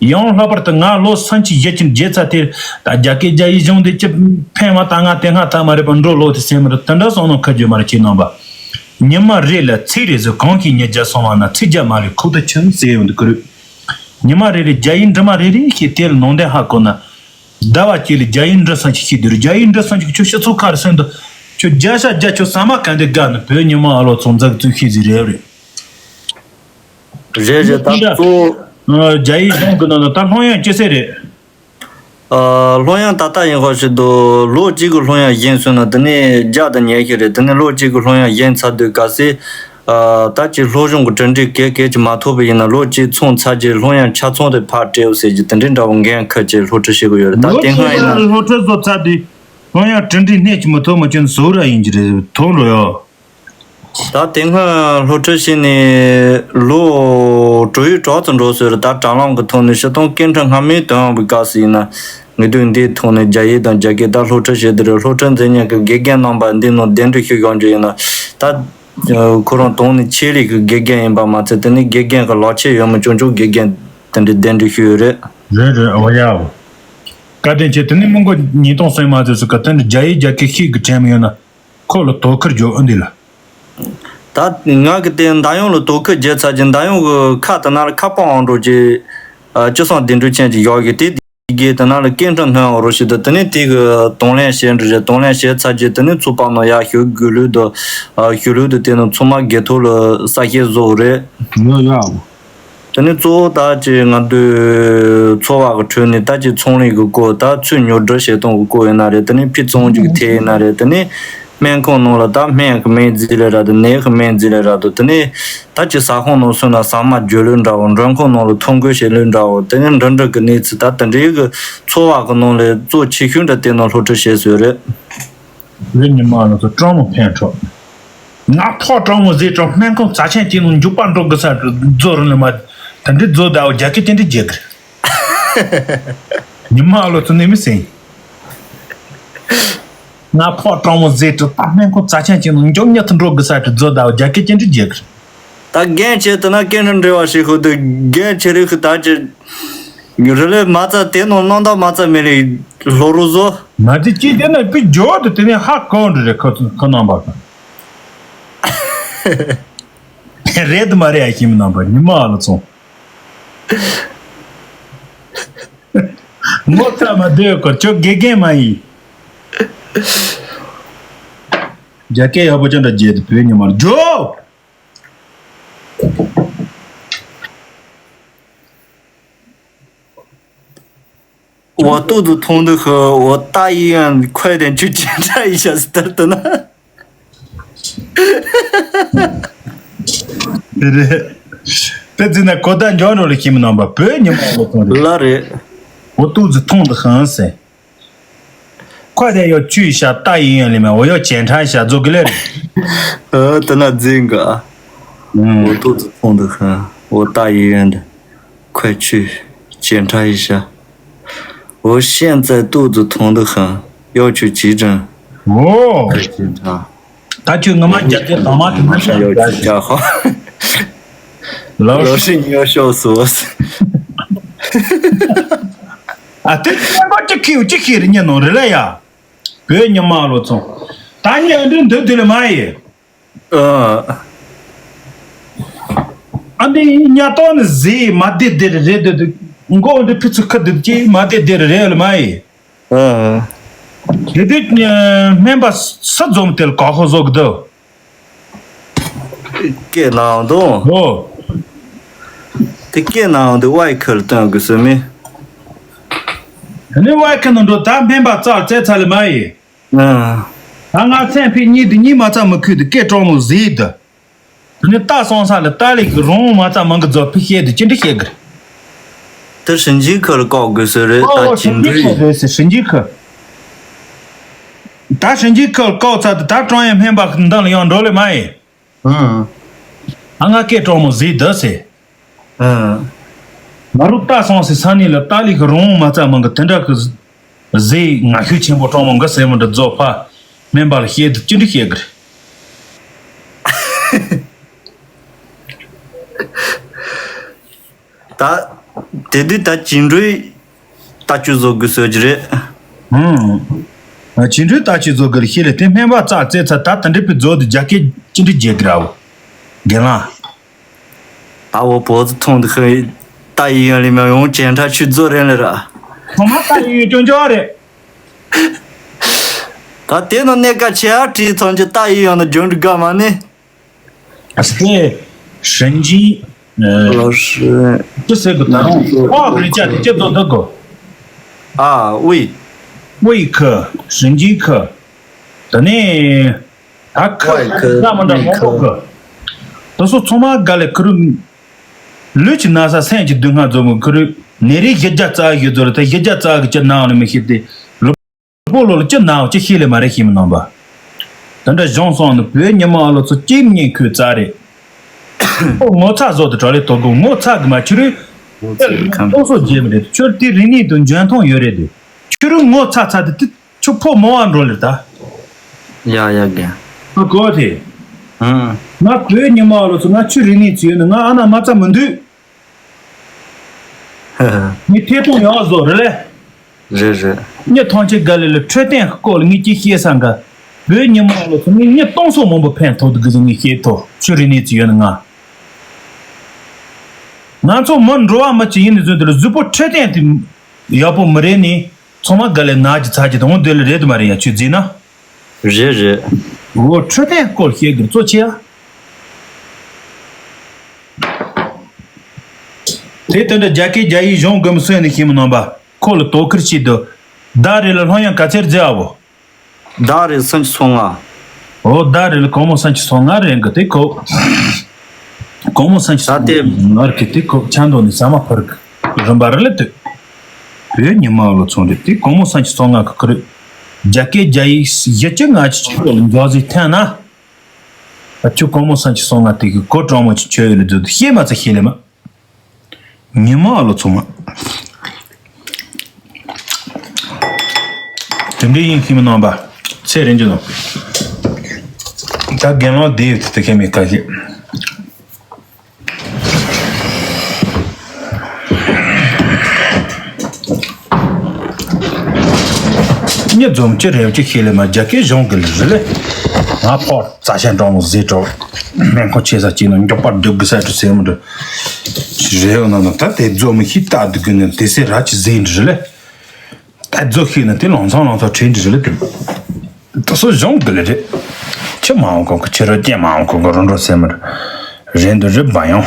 ཡང་ལྷག་པར་དུ་ང་ལོ་སུམ་ཅུ་བཞི་ཅུ་བརྒྱད་ཚར་དེར་ད་རྒྱ་སྐད་རྒྱ་ཡིག་སྦྱོང་དེ་ཅི་ཕན་མ་ད་ང་དེ་སྔ་ད་མ་རེད་པ་འགྲོ་ལོ་དེ་སེམས་རེད་དེ་འདྲ་སོང་ནོ་ཁ་རྒྱུ་མ་རེད་ཁྱེད་རྣམ་པ། ཉི་མ་རེ་ལ་ཚིག་རེ་ཟེར་གང་གིས་ཉིན་བརྒྱ་སོང་བ་ན་ཚིག་བརྒྱ་མ་ལས་ཁུག་ཏུ་ཆུ་ཟེར་ཡོང་དུ་ཀི་རུ། ཉི་མ་རེ་རེ་རྒྱ་ཡིག་འབྲི་མ་རེ་རེ་ཞིག་དེ་ལ་ནང་དོན་ཧ་གོ་ན། ཟླ་བ་གཅིག་ལ་རྒྱ་ཡིག་འབྲི་སུམ་ཅུ་ཞིག་འདུག་རྒྱ་ཡིག་འབྲི་སུམ་ཅུ་ཁྱོད་སྤྱི་ཚོགས་ཁ་རེ་སོན་འདུག་ཁྱོད་རྒྱ་ཤ་རྒྱ་ཁྱོད་ཟ་མ་ག་འདི་དགའ་ནི་བོད་ཉི་མ་ཨ་ལོ་ཚོང་འཛག་བཙུགས་ཤིག་ཟིག་རེད་རེད། རེད་རེད་ད་གཙོ་བོ། རྒྱ་ཡིག་སྦྱོང་གི་ནང་ལ་ད་སློབ་ཡོན་ཅི་ཟེར་རེད། ཨ། སློབ་ཡོན་ད་ལྟ་ཡིན་ཧོ་ཞིག་འདུག་ལོ་གཅིག་གི་སློབ་ཡོན་གཞན་སོང་ན་དེ་ནས་བརྒྱ་དང་ཉི་ཤུ་རེད། དེ་ནས་ལོ་གཅིག་གི་སློབ་ཡོན་གཞན་ཚར་དུས་ག་སེ། ཨ། ད་ཅིག་སློབ་སྦྱོང་གི་གྲུབ་འབྲས་གལ་གལ་ཅིག་མ་ཐོབ་པ་ཡིན་ན་ལོ་གཅིག་ཚོང་ཚར་རྗེས་སློབ་ཡོན་ཆ་ཚང་དེ་ཕར་སྤྲད་འོ་ཟེར་གྱི་དེ་འདྲའི་འདྲ་བོ་འགན་ཁུར་གྱི་སློབ་ཁྲིད་བྱེད་དགོས་ཡོད་རེད་ད་ལོ་དེ་གཅིག་སྔ་ཡིན་ན། སློབ་ཁྲིད་བཟོ་ཚར་དུས་སློབ་ཡོན་གྲུབ་འབྲས་སྣེ་གཅིག་མ་ཐོབ་མ་ཅན་བཟོ་ར་ཡིན་གྱི་རེད་ཐོབ་འགྲོ་ཡོད། ད་དེ་སྔ་སློབ་ཁྲིད་བྱས་ནས་ལོ་དྲུག་ཡོད་གྲོགས་ཚོ་འགྲོ་སྲོལ་རེད་ད་དྲ་ལམ་གི་ཐོག་ནས་སྤྱིར་བཏང་སྐད་འཕྲིན་སྔ་མའི་དོན་དབང་གི་སྐབས་སུ་ཡིན་ན་ངེས་དུས་འདིའི་ཐོག་ནས་རྒྱ་ཡིག་དང་རྒྱ་སྐད་ད་སློབ་ཁྲིད་བྱེད་དུ་རེད་སློབ་ཁྲིད་འཛིན་མཁན་གྱི་དགེ་རྒན་རྣམ་པ་འདི་ནང་གདན་འདྲེན་ཞུ་ཡོང་རྒྱུ་ཡིན་ན་ད་ཁོ་རང་དོན་ནི་ཆེད་ལས་ཀྱི་དགེ་རྒན་ཡིན་པ་མ་ཚད་དེ་ནི་དགེ་རྒན་གྱི་ལག་ཁྱེར་ཡོད་མི་ཆུང་ཆུང་དགེ་རྒན་དེ་འདྲའི་གདན་འདྲེན་ཞུས་ཡོད་རེད། རེད་རེད་འོ་ཡ། བཀའ་དྲིན་ཆེ་དེ་ནི་མི་མགོ་ཉིས་སྟོང་སོན་མ་ཚོས་སུ་ག་དོན་རྒྱ་ཡིག་རྒྱ་སྐད་ཤེས་གི་དྲན་མི་ཡོད་ན། ཁོ་ལ་དོ་ཁུར་རྒྱོབ་ཨ་འདི་ལ། ད་ང་གི་དེ་མདའ་ཡོང་ལ་དོ་ཁུར་རྒྱག་ཚར་གྱི་མདའ་ཡོང་གི་ཁ་དེ་ན་ལ་ཁ་པང་འོང་འགྲོ་གྱི། ཨ། ཅི་སོང་བདེ་འགྲོ་ཅན་གྱི་ཡོག་གི་དེ་དེ་གི་དེ་ན་ལ་སྐད་འཕྲིན་སྣོན་འོང་རོ་ཞིག་ཏུ་དེ་ནས་དེ་གི་གདོང་ལེན་བྱེད་འགྲོ་རེད་གདོང་ལེན་བྱེད་ཚར་གྱི་དེ་ནས་ཚུར་པང་ནང་ཡར་ཞུ་དགོས་ལུགས་དུ། ཨ། ཞུ་ལུགས་དུ་དེ་ནས་ཚུར་མ་དགེ་ཐོག་ལ་ས་ཞེ་བཟོ་རེད། ཡོ་ཡོ། དེ་ནས་གཙོ་བོ་ད་ཅི་ང་ཚོའི་འཚོ་བ་གི་ཁྲོད་ནས་ད་ཅི་ཚོང་ལས་ཀྱི་སྐོར་ད་ཚུར་ཉོ་སྒྲུབ་བྱེད་སྟངས་ཀྱི་སྐོར་ཡིན་ན་རེད་དེ་ནས་ཕྱི་ཚོང་གི་ཐད་ཡིན་ན་རེད་དེ་ནས་སྨན་ཁང་ནང་ལ་ད་སྨན་གྱི་སྨན་རྫས་ལས་ར་དང་ནད་ཀྱི་སྨན་རྫས་ལས་ར་དང་དེ་ནས་ད་ཅི་ཟ་ཁང་ནང་སོང་ན་ཟ་མ་བརྗོད་ལུགས་འདྲ་བོ་མགྲོན་ཁང་ནང་ལ་ཐོ་འགོད་བྱེད་ལུགས་འདྲ་བོ་དེ་ནས་འགྲིམ་འགྲུལ་གྱི་གནས་ཚུལ་ད་དེ་འདྲའི་གི་འཚོ་བ་གི་ནང་ལས་གཙོ་ཆེ་ཤོས་འདྲ་དེ་ནང་སློབ་ཁྲིད་བྱེད་སྲོལ་རེད། བོད་ཉི་མ་ལ་ཚོ་སྤྲང་མོ་ཕན་ཕྲོགས། ང་ཕོག་སྤྲང་མོ་ཟས་སྤྲང་སྨན་ཁང་རྩ་ཆེན་གྱི་ནང་མགྱོགས་པ་འགྲོ་གི་ས་རྫོ་རུ་ལ་མ། ད་འདི་རྫོ་ཟླ་བ་རྒྱ་སྐད་ཅན་འདི་རྒྱལ་གི། ཉི་མ་ལ་ཚོ་ནི་མི་སེང་། ང་ཕོག་སྤྲང་མོ་ཟས་སྤྲང་ད་སྨན་ཁང་རྩ་ཆེན་གྱི་ནང་མགྱོགས་མྱུར་དུ་འགྲོ་གི་ས་རྫོ་ཟླ་བ་རྒྱ་སྐད་ཅན་འདི་རྒྱལ་གི། ད་རྒན་ཁྱེད་དེ་ན་སྐད་འཕྲིན་འབྲེལ་བ་ཞིག་ཤོད་དུས་རྒན་ཁྱེད་རིགས་ཤིག་ད་ཅི། རི་ལི་མ་རྩ་དེ་ནང་སྣང་དག་མ་རྩ་མེད་རེད་ལྷོ་རུ་བཟོ། མ་རྩ་ཅི་དེ་ན་པི་ཇོ་དུ་དེ་ནས་ཧ་གོ་འདྲི་རེད་ཁོ་ཁོ་རྣམ་པ་ག་རེད་དུ་མ་རེད་ཨ་ཁྱིམ་རྣམ་པ་ཉི་མ་ཨ་ལ་ཚོང་། ངོ་ཚ་མ་སྡོད་ཁོ་ཅོ་དགེ་རྒན་མ་ཡིན། རྒྱ་སྐད་ཡག་པོ་ཅན་འདྲ་རྒྱལ་དུ་བོད་ཉི་མ་ལ་ཇོ། 我肚子痛得很，我大医院快点去检查一下，等等呢。 རེད། དེ་ཙི་ན་གོ་ད་འཇོག་འགྲོ་ལ་ཁྱིམ་ནང་པ་བོད་ཉི་མ་ལ་ཐོང་རེད། ལ་རེད། 我肚子痛得很ཟེར། 快点要去一下大医院里面，我要检查一下，做个来。 ཨ། དེ་ན་རྫིང་ག 嗯。 我肚子痛得很，我大医院的，快去检查一下。我现在肚子痛得很，要去急诊。 ཨོ། 快检查。 ད་ཁྱོད་ངོ་མ་རྒྱ་སྐད་དང་མ་དེ་马上要去加号。 老师，你要笑死我。 ཨ་དེ་ཁྱོད་ཀྱི་ཁྱིའུ་ཅི་ཁྱི་རེད་ཉན་ནོ་རེད་ལ་ཡ། བོད་ཉི་མ་ལོ་ཚོང་། ད་ཉན་འདི་འདི་འདི་ལ་མ་ཡི། ཨ། ཨ་འདི་ཉ་ཏོ་ནི་ཟི་མ་དེ་དེ་རེད་དེ་དེ། མགོ་འདི་ཕི་ཚུ་ཁ་དེ་ཅི་མ་དེ་དེ་རེད་ལ་མ་ཡི། ཨ། དེ་དེ་སྨན་པ་ས་འཛོམས་དེ་ལ་ག་ཧོ་བཟོ་གི་འདུག་སྐད་ནང་དུ། ཨོ། དེ་སྐད་ནང་དུ་ཝའི་ཁར་སྟོན་དགོས་སོ་མི། དེ་ནི་ཝའི་ཁར་ནང་དུ་ད་སྨན་པ་རྩ་རྩེ་ཚ་ལེ་མ་ཡི། ཨ། ད་ང་མཚན་ཕི་གཉིས་དུ་གཉིས་མ་རྩ་མི་ཁུལ་དུ་སྐད་གྲོང་མོ་ཟིག་དུ། དེ་ནི་ད་སོང་ས་ལ་ད་ལི་གི་རོང་མ་རྩ་མང་གི་རྫོ་ཕི་བཤད་དུ་ཅི་འདྲ་བཤད་གི། དེ་ཧྲིན་ཅིན་ཁི་ལ་བཀག་དགོས་ཟེར་རེད། ཨོ་ད་ཅིན་ཧྲིན་ཅིན་ཁི་ཀྲུའུ། རེད་ཟེར། ཧྲིན་ཅིན་ཁི། ད་ཧྲིན་ཅིན་ཁི་ལ་བཀག་ཚར་དུས་ད་ཀྲང་ཡན་སྨན་པ་གི་མདུན་ལ་ཡང་འགྲོ་ལེ་མ་ཡིན། ཨ་ང་སྐད་གྲོགས་མོ་ཟིག་འདི་ཟེར། ང་རུ་ལྟ་སོང་ཟེར་ས་ནི་ལ་ཏཱ་ལི་གི་རོང་མ་རྩ་མང་གི་དེ་འདྲ་གི་ཟས་ང་ཤུགས་ཆེན་པོ་སྤྲང་མོ་འགའ་ཟེར་མོ་འདྲ་རྫོགས་ཕ་སྨན་པ་ལ་བཤད་དུ་ཅི་འདྲ་བཤད་གི་རེད། ད་དེ་དུས་ད་ཅིན་ཀྲུའུ་ལྟ་སྤྱོད་བཟོ་དགོས་བཟོ་གི་རེད། ཧུམ། ཅིན་ཀྲུའུ་ལྟ་སྤྱོད་བཟོ་དགོས་ལ་ཤེས་ལ་དེ་སྨན་པ་རྩ་རྩེ་ཚ་ད་དེ་འདྲ་པའི་རྫོགས་དུ་རྒྱ་སྐད་ཅི་འདྲ་བརྗེད་གི་ར་བོ། རྒན་ལགས། ད་འོ་བོ་ཚོ་མཐོང་དུ་ཤི་ཏ་ཡི་ཡོན་ལི་མ་ཡོང་ཅན་ཁྲ་ཆུ་རྫོ་རེན་ལེ་ར། ཁོ་མ་ཏ་ཡི་ཡོན་ཅོན་ཅོ་རེད། ད་དེ་ནང་གནས་ཀ་ཆེ་ཨ་བྲིས་ཚང་གི་ཏ་ཡི་ཡོན་ན་ཇོན་ག་མ་ནི། སྟེ། ཧྲིན་ཅིན། ལོ་ཧྲི། ཅི་ཟེར་གི་ད་རུང་ཨོ་རི་ཅ་དེ་ཅི་ཚོ་འདུག་གོ། ཨ་ཝི། ཝི་ཁི། ཧྲིན་ཅིན་ཁི། ད་ནི། ད་ཁ་ཁ་མ་འདྲ་མང་པོ་ཁ། ད་སོ་ཚང་མ་ག་ལེ་ཁུ་རུ། ལུས་ཀྱི་ན་ཚ་སེམས་ཀྱི་སྡུག་བསྔལ་རྫོགས་མོ་ཁུ་རུ། ནད་རིགས་བཞི་བརྒྱ་རྩ་བཞི་རྫོགས་ལ་ད་བཞི་བརྒྱ་རྩ་བཞི་ཅི་ནའང་ལ་མི་ཤེས་ཏེ། ལུས་པོ་ལོ་ལ་ཅི་ནའང་ཅི་ཤེས་ལེ་མ་རེད་ཤེས་མི་ནང་པ། ད་འདྲ་གཞུང་སོང་ནི་བོད་ཉི་མ་ལོ་ཚོ་གཅིག་ཉིན་ཁོས་རྩ་རེད། ཁོ་ངོ་ཚ་བཟོ་དུ་གྲོ་ལེ་དོ་གོ་ངོ་ཚ་གི་མ་ཁྱུ་རུ། ཏོ་སོ་བརྗེད་མི་རེད་ཁྱོད་དེ་རིག་གནས་དང་འཇོན་ཐང་ཡོད་རེད་དེ། ཁྱུ་རུ་ངོ་ཚ་ཚ་དེ་དེ། ཁྱོད་ཕོ་མོ་བ་འགྲོ་ལེ་ད། ཡ་ཡ་རྒན། ཨ་གོ་དེ། ཧུམ། ང་བོད་ཉི་མ་ལོ་ཚོ་ང་ཆུ་རིག་གནས་ཚུལ་ནི་ང་ཨ་ན་མ་ཚ་མི་འདུག་ཧ་ཧ། ངས་ཐད་གཏོང་ཡག་བཟོ་རེད་ལེ། རེད་རེད། ངས་ཐང་ཆེ་ག་ལེ་ལ་འཕྲོད་བསྟེན་སྐོར་ལ་ངས་ཅི་བཤད་ས་འགའ། བོད་ཉི་མ་ལོ་ཚོ་ངས་ངས་སྟོང་སོ་མང་པོ་ཕན་ཐོགས་འདུག་གི་ངས་བཤད་ཐོག་ཆུ་རིག་གནས་ཚུལ་ཡོད་ནི་ང་། ང་ཚོ་མི་འགྲོ་བ་མི་གཅིག་ཡིན་ནི་ཚོད་དེ་ལ་གཟུགས་པོ་འཕྲོད་བསྟེན་དེ་ཡག་པོ་མི་རེད་ནི། ཚང་མ་ག་ལེ་ན་གི་ཚ་གི་དང་འདོད་ལེ་རེད་དུ་མ་རེད་ཡ་ཆུ་རྫིས་ན། རེད་རེད། འོ་འཕྲོད་བསྟེན་སྐོར་བཤད་དགོས་གཙོ་ཆེ་ཡ། དེ་ལྟ་འདྲ་རྒྱ་སྐད་རྒྱ་ཡིག་གཞུང་སྒོམ་སོན་ནས་ཤེས་མི་ནང་པ་ཁོ་ལ་དོ་ཁུར་བྱེད་དུ། ཟླ་རེ་ལ་སློབ་ཡོན་ག་ཚད་རྫི་ཨ་བོ། ཟླ་རེ་སུམ་ཅུ་སོ་ལྔ། འོ་ཟླ་རེ་ལ་སྒོར་མོ་སུམ་ཅུ་སོ་ལྔ་རེ་འགི་དེ་ཁོ། སྒོར་མོ་སུམ་ཅུ་སོ་ལྔ་རེ་གི་དེ་ཁོ་ཆ་མདོ་ནས་ཟ་མ་ཕར་གི་རིམ་པ་རེ་ལ་དུས། བོད་ཉི་མ་ལོ་ཚོང་རེད་དེ་སྒོར་མོ་སུམ་ཅུ་སོ་ལྔ་གི་ཁུ་རེད། རྒྱ་སྐད་རྒྱ་ཡིག་བཞི་བཅུ་ང་བཅུ་ཆུ་ལ་འཇོག་ཟིག་འཐེན་ན། ཨ་ཁྱོད་སྒོར་མོ་སུམ་ཅུ་སོ་ལྔ་དེ་གི་གོ་གྲོང་མོ་ཆུ་ཆོད་ཡོད་ལ་འཛུལ་དུ་ཤེས་མ་ཚ་ཤེས་ལེ་མ། ཉི་མ་ཨ་ལོ་ཚོ་མ། དེ་འདྲའི་ཡིན་ཤེས་མི་ནང་པ། ཚེ་རིང་རྒྱུ་ནོ། ད་རྒན་ལགས་བསྡད་ཡོད་དེ་ཁས་མི་ཁ་ཤས། ཉི་འཛོམས་ཅི་རེད་ཅི་ཤེས་ལེ་མ་རྒྱ་སྐད་གཞུང་གི་ལི་རི་ལེ། ང་ཕོར་རྩ་ཤ་འགྲོ་མོ་ཟེ་འགྲོ། སྨན་ཁང་ཆེ་ས་ཅིག་ནང་མགྱོགས་པར་སྡོད་དགོས་ས་དུ་ཟེར་མི་འདུག་རེད་ཡོད་ན་ན་ད་དེ་རྫོ་མི་ཤི་ལྟ་སྡུག་གི་ནི་དེ་སེ་ར་ཅི་ཟེ་འདྲི་ལེ། ད་རྫོ་ཤི་ན་དེ་ལོང་ཚང་ལོང་ཚང་ཁྲེན་འདྲི་ལེ་དེ། ད་སོ་གཞུང་གི་ལི་རེད། ཁྱི་མ་འོང་གོ་གི་ཁྱི་རོ་ཅན་མ་འོང་གོ་གི་རོ་འགྲོ་ཟེར་མི་རེད་འདུག་རེད་བ་ཡང་།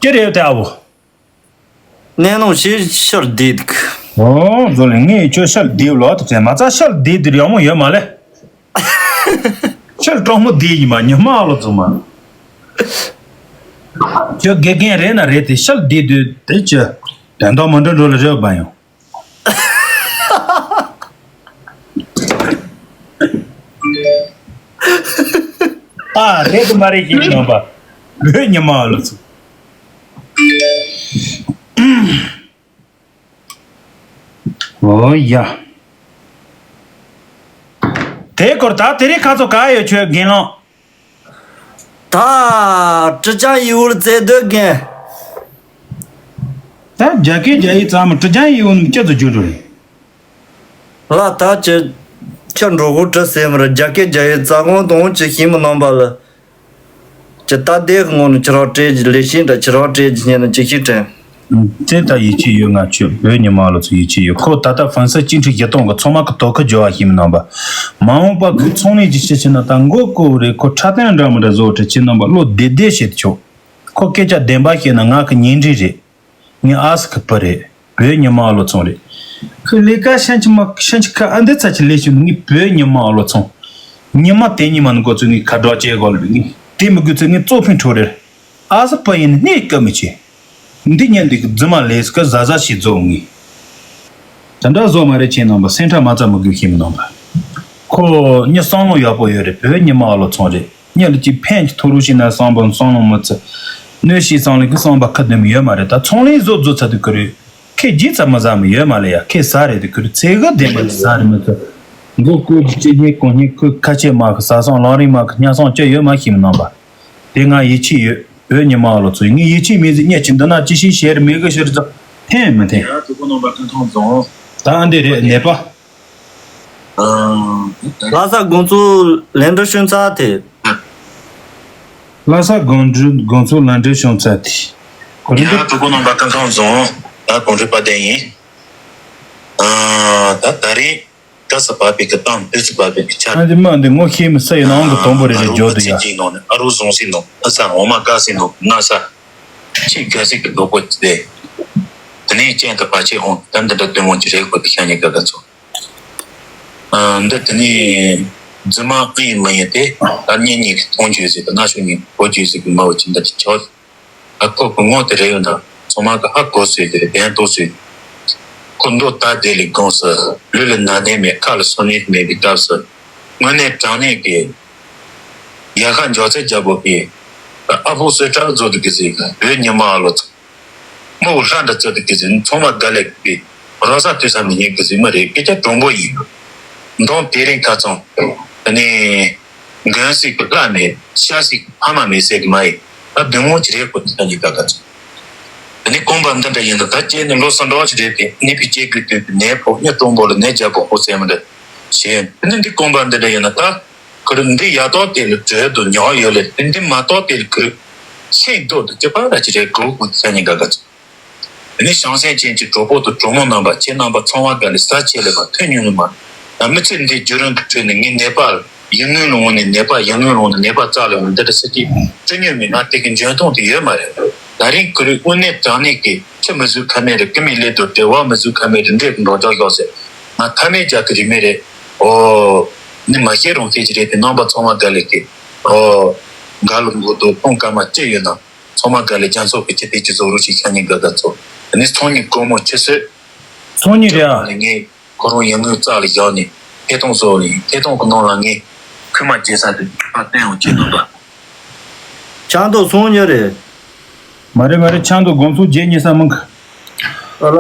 ཀྱེ་རེད་དེ་ཨ་བོ། གནས་ནང་ཞེས་ཕྱིར་བསྡད་འདུག་ཨོ་ཛོ་ལེ་ངས་ཁྱོད་ཕྱིར་བསྡད་ལོ་དེ་དྲན་མ་ཚ་ཕྱིར་བསྡད་དེ་ཡག་མོ་ཡོད་མ་ལེ། ཕྱིར་གྲོགས་མོ་བསྡད་ཡིན་མ་ཉི་མ་ཨ་ལོ་ཚོ་མ། ཁྱོད་དགེ་རྒན་རེད་ན་རེད་དེ་ཕྱིར་བསྡད་དུས་དེ་ཅི། དོན་དག་མ་འགྲོ་འགྲོ་ལ་རེད་བ་ཡང་། ཨ་རེད་དུ་མ་རེད་ཀྱི་ནང་པ། བོད་ཉི་མ་ཨ་ལོ་ཚོ། ཨོ་ཡ། དེའི་སྐོར་ད་དེ་རིང་ཁ་ཚོ་ག་ཡོད་ཁྱོད་རྒན་ལགས། ད་ཀྲི་ཅང་ཡིའུ་ལ་རྩེ་སྡོད་རྒན། ད་རྒྱ་སྐད་རྒྱ་ཡིག་ཙམ་ཀྲི་ཅང་ཡིའུ་ནི་སྐྱ་ཚོ་བརྗོད་འགྲོ་རེད། ལ་ད་ཅི་ཁྱོད་འགྲོ་གོ་ཀྲི་ཟེར་མི་ར་རྒྱ་སྐད་རྒྱ་ཡིག་རྩ་དགོངས་དང་ཅི་ཤེས་མི་ནང་པ་ལ། ཅི་ལྟ་བདེ་གི་ངོ་ནས་ཁྱེད་རང་སྤྲད་ཀྱི་ལས་ཤེས་འདྲ་ཁྱེད་རང་སྤྲད་ཀྱི་ཉན་ན་ཅི་ཤེས་དྲན། དེ་ལྟ་ཡིད་ཆེས་ཡོད་ང་ཁྱོད་བོད་ཉི་མ་ལོ་ཚོ་ཡིད་ཆེས་ཡོད་ཁོ་ད་ལྟ་ཧྥན་སི་གཅིག་ཁྲི་བཞི་སྟོང་གི་ཚང་མ་གི་དོ་ཁུར་འཇོ་བ་ཤེས་མི་ནང་པ། མ་འོངས་པ་ཁོས་ཚོང་ལས་ཀྱི་ཕྱི་ཕྱི་ན་ད་མགོ་བསྐོར་རེད་ཁོ་ཁྲ་ཏན་འདྲ་མི་འདྲ་བཟོ་བྲེ་ཁྱེད་རྣམ་པ་བློ་བདེ་བདེ་བྱེད་ཆོག་ཁོ་སྐད་ཆ་བདེན་པ་བཤད་ན་ང་གི་ཉེ་འབྲེལ་རེད། ངའི་ཨ་སི་ཁི་པི་རེད། བོད་ཉི་མ་ཨ་ལོ་ཚོང་རེད། ཁོས་ལས་ཀ་ཤན་ཆི་མ་ཤན་ཆི་ཁ་ཨ་འདི་ཚ་ཆི་ལས་ཤི་ངའི་བོད་ཉི་མ་ཨ་ལོ་ཚོང་། ཉི་མ་དེ་ཉི་མ་ནི་འགོ་ཚུགས་ངའི་ཁ་སྒྲོག་ཅེས་གོ་ལ་ངའི་དེ་མི་དགོས་ཚེ་ངའི་གཙོ་ཕན་འཕྲོ་རེད། ཨ་སི་པི་ཡིན་ནི་སྐབས་མི་ཆེ། འདི་ཉན་འདི་གི་རྫུན་མ་ལས་ཀི་ཟ་ཟ་ཞིག་རྫོགས་ངེས། དེ་འདྲ་བཟོ་མ་རེད། ཁྱེད་རྣམ་པ་སེམས་ཁྲལ་མ་ཚ་མི་དགོས་ཤེས་མི་རྣམ་པ། ཁོ་མྱི་བསམ་བློ་ཡག་པོ་ཡོད་རེད། བོད་ཉི་མ་ཨ་ལོ་ཚང་རེད། མྱི་ལ་ཅིག་ཕན་གྱི་ཐོག་རུ་ཞིག་ན་བསམ་པ་བསམ་བློ་མི་ཚ། གནོད་ཤིག་བསམ་ལེ་གི་བསམ་པ་ཁ་འདོན་ཡོད་མ་རེད། ད་ཚོང་ལས་བཟོ་བཟོ་ཚ་དུས་ཀི་རེད། ཁེ་ཇི་ཚ་མི་ཟ་མི་ཡོད་མ་ལེ་ཡ། ཁེ་ཟ་རེད་དུས་ཀི་རེད། ཚེ་གི་བདེན་པ་ཅིག་ཟ་རེད་མི་ཚ། མགོ་བསྐོར་གྱི་ཅི་སྙེ་གོང་སྙེ་ཁོས་ཁ་ཆེ་མ་གི་ཟ་སོང་ལང་རིང་མ་གི་སྙ་སོང་ཅི་ཡོད་མ་ཤེས་མི་རྣམ་པ། དེ་ང་ཡིད་ཆེས་ཡོད། བོད་ཉི་མ་ཨ་ལོ་ཚོ་ངས་ཡིད་ཆེས་མེད་ཟིག་ཉེ་ཆི་འདི་ན་ཅི་ཞིག་བཤད་མེད་གི་ཤི་རི་ཙ་ཐེན་མི་ཐེན། ཡང་དུ་ཁོ་ནང་པ་ཀུན་ཐང་རྫོང་། ད་ཨ་འདི་རེད་ནད་པ། ལྷ་ས་དགོན་ཚོགས་ལན་འདྲི་ཤོན་ཚ་དེ། ལྷ་ས་དགོན་འདྲི་དགོན་ཚོགས་ལན་འདྲི་ཤོན་ཚ་དེ། ཁོ་རེ་ཡང་དུ་ཁོ་ནང་པ་ཀུན་ཐང་རྫོང་། ད་གོང་འདྲི་པ་དེ་ཡིན། ད་ད་རེས། ཀ་ས་བབ་པའི་གི་གཏམ་དུས་སུ་བབ་པའི་གི་ཆ། ཨ་འདི་མ་འདི་ངོ་ཤེས་མི་ས་ཡི་ནང་གི་དོན་པོ་རེ་རེ་འཇོག་འདུག་ཡ། ཨ་རུ་ཟུང་སི་ནོ་ཨ་ས་འོ་མ་ཀ་སི་ནོ་ན་ས། ཆི་ག་སི་གི་རྡོ་པོ་ཅི་དེ། དེ་ནས་ཅན་དུ་བ་ཆེ་འོང་ད་འདི་འདྲ་དོན་མོ་ཅི་རེད་ཁོ་དེ་ཤ་ཉེ་ག་ག་ཚོ། འདི་དེ་ནས་རྫུན་མ་ཨི་ཡིན་མི་ཡིན་དེ་ད་གཉེན་ཉེ་གི་མཐོང་རྒྱུ་ཟིག་དང་ན་ཤུ་ཉེ་གི་གོ་རྒྱུ་ཟིག་གི་མ་བུ་ཅི་འདྲ་ཅི་ཆོག་ཨ་ཁོ་གི་ངོ་དེ་རེ་ཡོད་ན་ཚང་མ་གི་ཧ་གོ་སྲོལ་དེ་རེད་བདེན་ཏོ་སྲོལ། ཁོ་མདོ་ལྟ་དེ་ལས་དགོངས་སུ་ལུས་ལ་ན་ནད་མེད་ཁ་ལ་སོ་ནད་མེད་པའི་སྐབས་སུ་དངོས་གནས་དྲང་གནས་ཀྱི་ཡ་ཁ་འཇོག་ཚད་རྒྱ་པོ་གི་ཨ་ཕོ་གསོལ་ཁྲག་བཟོ་དུ་གི་ཟིག་བོད་ཉི་མ་ཨ་ལོ་ཚོ་མོ་ལྷ་འདྲ་བཙོ་དུ་གི་ཟིག་ཚང་མ་དགའ་ལས་གི་རོ་ས་དུས་ས་མི་ཉན་གི་ཟིག་མ་རེད་སྐད་ཆ་དྲང་པོ་ཡིན། མདང་དེ་རིང་ཁ་ཚང་ནས། མགོན་སྲིད་ཀྱི་བླ་མེད་ཤ་སྲིད་ཀྱི་ཕ་མ་མེད་ཟེར་གི་མ་ཡིན། ད་དོན་དངོས་ཅི་རེད་ཁོ་ཐག་ཉིད་ཀ་ཀ་ཚོད། དེ་ནི་རྐང་པ་འདི་འདྲ་ཡིན་ད་ད་ཁྱེད་ནི་ལོ་སུམ་འགྲོ་ཅི་རེད་དེ་ནི་ཕི་སྐྱེ་དགོས་དུས་ཀྱི་ནད་ཕོག་ཉི་སྟོང་པོ་ལ་ནད་རྒྱ་པོ་ཧོ་ཟེར་མི་འདྲ་བྱེད་དེ་ནི་འདི་རྐང་པ་འདི་འདྲ་ཡིན་ན་ད་ཁོ་རི་འདི་ཡ་ཏོག་དེ་ལ་བྲོས་དུ་ཉོག་ཡོད་ལེ་དེ་འདི་མ་ཏོག་དེ་ལ་ཁོ་ཤིང་རྡོ་དུ་སྐྱོ་པ་ར་ཅི་རེད་གོ་ཁོ་ཐག་ཉིད་ཀ་ཀ་ཚོད། དེ་ནས་བྱང་སེམས་ཅན་གྱི་གྲོགས་པོ་དང་གྲོགས་མོ་རྣམ་པ་ཁྱེད་རྣམ་པ་ཚང་མ་དགའ་ལས་ས་ཆེ་ལས་པ་ཐོན་མྱོང་ལས་མ། ད་མི་ཚེ་འདི་བརྒྱུད་རིམ་གྱི་ཁྲོད་ནས་ངའི་ནད་པ་ཡུལ་དངོས་ལ་འོང་ནས་ནད་པ་ཡུལ་དངོས་ལ་འོང་ནས་ནད་པ་རྩ་ལ་འོང་འདི་འདྲ་སྲིད་ཀྱི་བཀྲི་མྱོང་མེད་ང་དེ་གི་འཇོན་ཐང་དེ་ཡོད་མ་རེད། ད་རིང་ཁོ་རའི་དངོས་གནས་དྲང་གནས་ཀྱི་ཁྱི་མི་བཟོད་ཁ་མེད་རེད་ཀི་མི་ལས་དོ་བྲེལ་བ་མི་བཟོད་ཁ་མེད་རེད་འདྲེ་གི་འགྲོ་འདྲ་ཡོད་ཟེར། ང་ཐ་མའི་རྒྱ་གི་རིག་མེད་རེད། ཨོ། ནི་མ་ཤེས་རུང་ཤེས་ཀྱི་རེད་དེ་རྣམ་པ་ཚང་མ་དགའ་ལས་ཀྱི། ཨོ། འགའ་ལ་མགོ་དོ་ཁོང་སྐར་མ་ལྕེ་ཡོད་ན། ཚང་མ་དགའ་ལས་རྒྱ་མཚོ་གི་ཁྱི་དེ་ཅི་བཟོ་རུ་ཞིག་ཤ་ཉེ་དགའ་དགའ་ཚོ། དེ་ནི་ཚོང་ཉིད་སྒོར་མོ་ཆུ་ཚོད། ཚོང་ཉིད་རེད་ཨ། ངས་ཁོ་རང་ཡང་ངོས་རྩ་ལ་བཞག་ནས་ཐད་གཏོང་བཟོ་བ་ཡིན་ཐད་གཏོང་གི་ནང་ལ་ངས་ཁུལ་མ་རྒྱལ་ས་དེ་ཁ་བསྟན་འོང་ཁྱེད་རྣམ་པ། ཆང་དུ་ཚོང་ཉིད་རེད། མ་རེད་མ་རེད་ཆང་དུ་དགོང་ཚོང་རྒྱལ་ཉེ་ས་མང་གི། ཨ་ལ།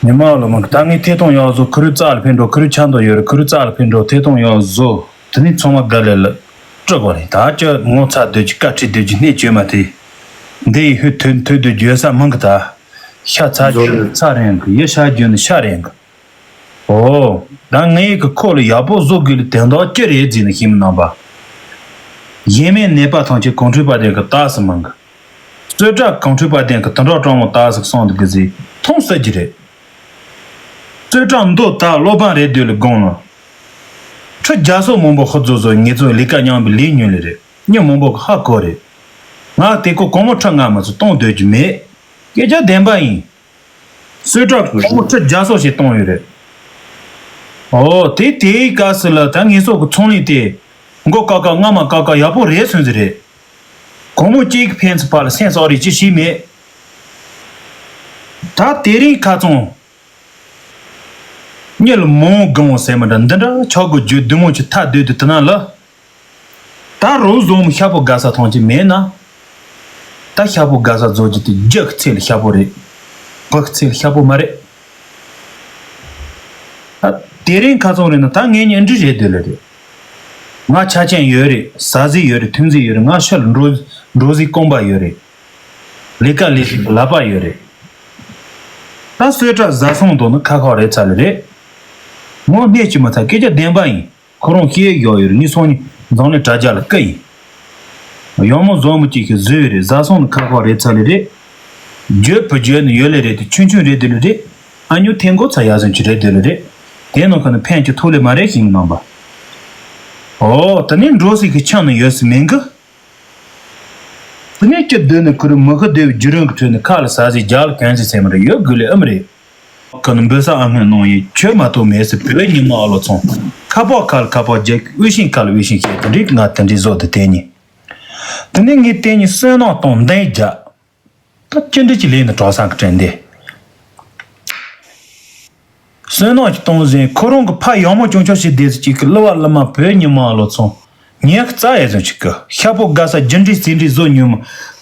ཉི་མ་ལོ་མང་གི་ད་ངས་ཐད་གཏོང་ཡག་བཟོ་ཁུ་རུ་རྩ་ལ་ཕན་འགྲོ་ཁུ་རུ་ཆང་དུ་ཡོད་རེད་ཁུ་རུ་རྩ་ལ་ཕན་འགྲོ་ཐད་གཏོང་ཡག་བཟོ། དེ་ནས་ཚང་མ་དགའ་ལས་ལ་སྤྲོད་དགོས་རེད་ད་ཅི་ངོ་ཚ་སྡོད་ཀྱི་བཀའ་ཁྲིད་སྡོད་ཀྱི་སྣེ་བཅོས་མ་དེ། འདི་ཡི་ཧུད་ཐོད་ཐོད་དུ་འགྱོད་ས་མང་གི་ད། ཤ་ཚ་རྒྱུ་ནི་ཚ་རེད་གི་ཡི་ཤ་རྒྱུ་ནི་ཤ་རེད་གི། ཨོ། ད་ངས་གི་ཁོ་ལ་ཡག་པོ་བཟོ་དགོས་ལ་དོན་དག་ཅི་རེད་ཟེར་ནས་ཤེས་མི་རྣམ་པ། ཡེ་མེད་ནད་པ་ཐམས་ཅད་གོང་ཁྲོས་པ་དེ་གི་རྟགས་སུ་མང་གི། གསོལ་ཀྲག་གོང་ཁྲོས་པ་དེ་གི་དུད་འགྲོ་སྤྲང་མོ་རྟགས་སུ་སོང་འདུག་གི་ཟེར་མཐོང་སྲིད་ཀྱི་རེད། རྩོད་གྲྭ་མདོ་དག་སློབ་དཔོན་རེད་འདོད་ལ་དགོངས་ལ། ཁྲི་བརྒྱ་སོགས་མང་པོ་ཧུར་བཟོ་བཟོ་ངེད་ཚོ་ལས་ཀ་མཉམ་པའི་ལས་ཉུང་ལས་རེད་མྱི་མང་པོ་གི་ཧ་གོ་རེད། ང་དེ་ཀོ་གོང་མོ་ཁྲི་ལྔ་མ་ཚོ་གཏོང་འདོད་ཀྱི་མེད། སྐད་ཆ་བདེན་པ་ཡིན། གསོལ་གྲྭ་གོང་མོ་ཁྲི་བརྒྱ་སོགས་ཞིག་གཏོང་ཡོད་རེད། ཨོ་དེ་དེའི་སྐབས་སུ་ལ་ད་ངེད་ཚོ་གི་ཚོང་ལས་དེ་མགོ་ཀ་ཀ་རྔ་མ་ཀ་ཀ་ཡག་པོ་རེད་ཚོད་ཟིག་རེད། གོང་མོ་གཅིག་གི་ཕན་ཚུན་བར་ལ་སེམས་སོག་རེ་ཅི་ཞིག་མེད། ད་དེ་རིང་ཁ་ཚོང་། གཉིད་ལ་མོང་གང་བ་ཟེར་མི་འདྲ་འདི་འདྲ་ཆོག་གི་རྒྱུ་བདུད་མོ་ཆུ་ཐག་སྡོད་དུ་དེ་ན་ལ། ད་རོགས་བཟོ་མི་ཤ་པོ་དགའ་ས་ཐོང་ཅི་མེད་ན། ད་ཤ་པོ་དགའ་ས་བཟོ་རྒྱུ་དེ་རྒྱུ་གི་ཚེ་ལ་ཤ་པོ་རེད། བུ་གི་ཚེ་ལ་ཤ་པོ་མ་རེད། ད་དེ་རིང་ཁ་ཚོང་རེད་ན་ད་ངས་ཉན་འདྲི་རེད་འདོད་ལ་རེད། ང་ཆ་ཅན་ཡོད་རེད་ཟ་ཟི་ཡོད་རེད་ཐུན་ཟི་ཡོད་རེད་ང་ཤ་ལ་འགྲོ་འགྲོ་ཟི་རྐང་པ་ཡོད་རེད། ལས་ཀ་ལས་ཤིག་ལག་པ་ཡོད་རེད། ད་གསོལ་གྲྭ་བཟའ་སོང་འདུག་ན་ཁ་ཁོག་རེད་ཚ་ལེ་རེད། ངོ་སྣེ་གཅིག་མ་ཚ་སྐད་ཆ་བདེན་པ་ཡིན། ཁོ་རང་ཤེས་ཡོད་ཡོད་རེད་ངས་སོང་ནི་འཛམ་གླིང་དྲ་རྒྱ་ལ་བཀའ་ཡིན། ཡང་མོ་བཟོ་མོ་གཅིག་གི་བཟོས་རེད་བཟའ་སོང་ན་ཁ་ཁོག་རེད་ཚ་ལེ་རེད། བརྗོད་བུ་བརྗོད་ནི་ཡོད་ལེ་རེད་དེ་ཆུང་ཆུང་རེད་དེ་ལེ་རེད། ཨ་ཉུ་ཐེན་གོ་ཚ་ཡ་ཟོན་གྱི་རེད་དེ་ལེ་རེད། དེ་ནང་ཁ་ནི་ཕན་གྱི་ཐོག་ལེ་མ་རེད་ཞིག་ནང་པ། ཨོ་ད་ནི་འགྲོ་སྲིད་གི་ཆང་ནི་ཡོད་སི་མིན་གི། དེ་ནས་ཀྱི་སྡོད་ནས་ཁུར་མི་ཁ་སྡོད་བརྒྱུད་རིམ་གྱི་ཁྲོད་ནས་ཁ་ལ་ཟ་ཟི་རྒྱ་ལ་གན་ཟི་ཟེར་མི་རེད་ཡོད་དགོས་ལེ་ཨམ་རེད། ཁ་ནི་འབོད་ས་ཨ་སྔོན་གནང་ཡིན་ཁྱོད་མ་གཏོགས་མེད་ཟེར་བོད་ཉི་མ་ཨ་ལོ་ཚོང་ཁ་པོ་ཁ་ལ་ཁ་པོ་རྒྱག་དབུལ་ཞིང་ཁ་ལ་དབུལ་ཞིང་བཤད་དེ་འདྲིག་ང་དེ་འདྲིག་བཟོ་དེ་དེ་ཉིན། དེ་ནས་ངས་དེ་ཉིན་བསོད་ནམས་དང་འདན་རྒྱ། ད་ཅི་འདྲ་ཅིག་ལས་ནི་གྲོགས་སང་གི་དྲན་དེ། བསོད་ནམས་ཀྱི་གཏོང་ཟིན་ཁོ་རང་གི་ཕ་ཡག་མོ་ཅུང་ཅུང་ཞིག་བསྡད་ཟིག་ཅིག་གི་གླུ་བ་གླུ་མ་བོད་ཉི་མ་ལོ་ཚོང་ཉག་རྩ་ཡ་ཟོན་ཅིག་གི་ཤ་ཕོ་དགའ་ས་རྒྱུ་འབྲས་ཟིན་འབྲས་བཟོ་ཉུལ་མ་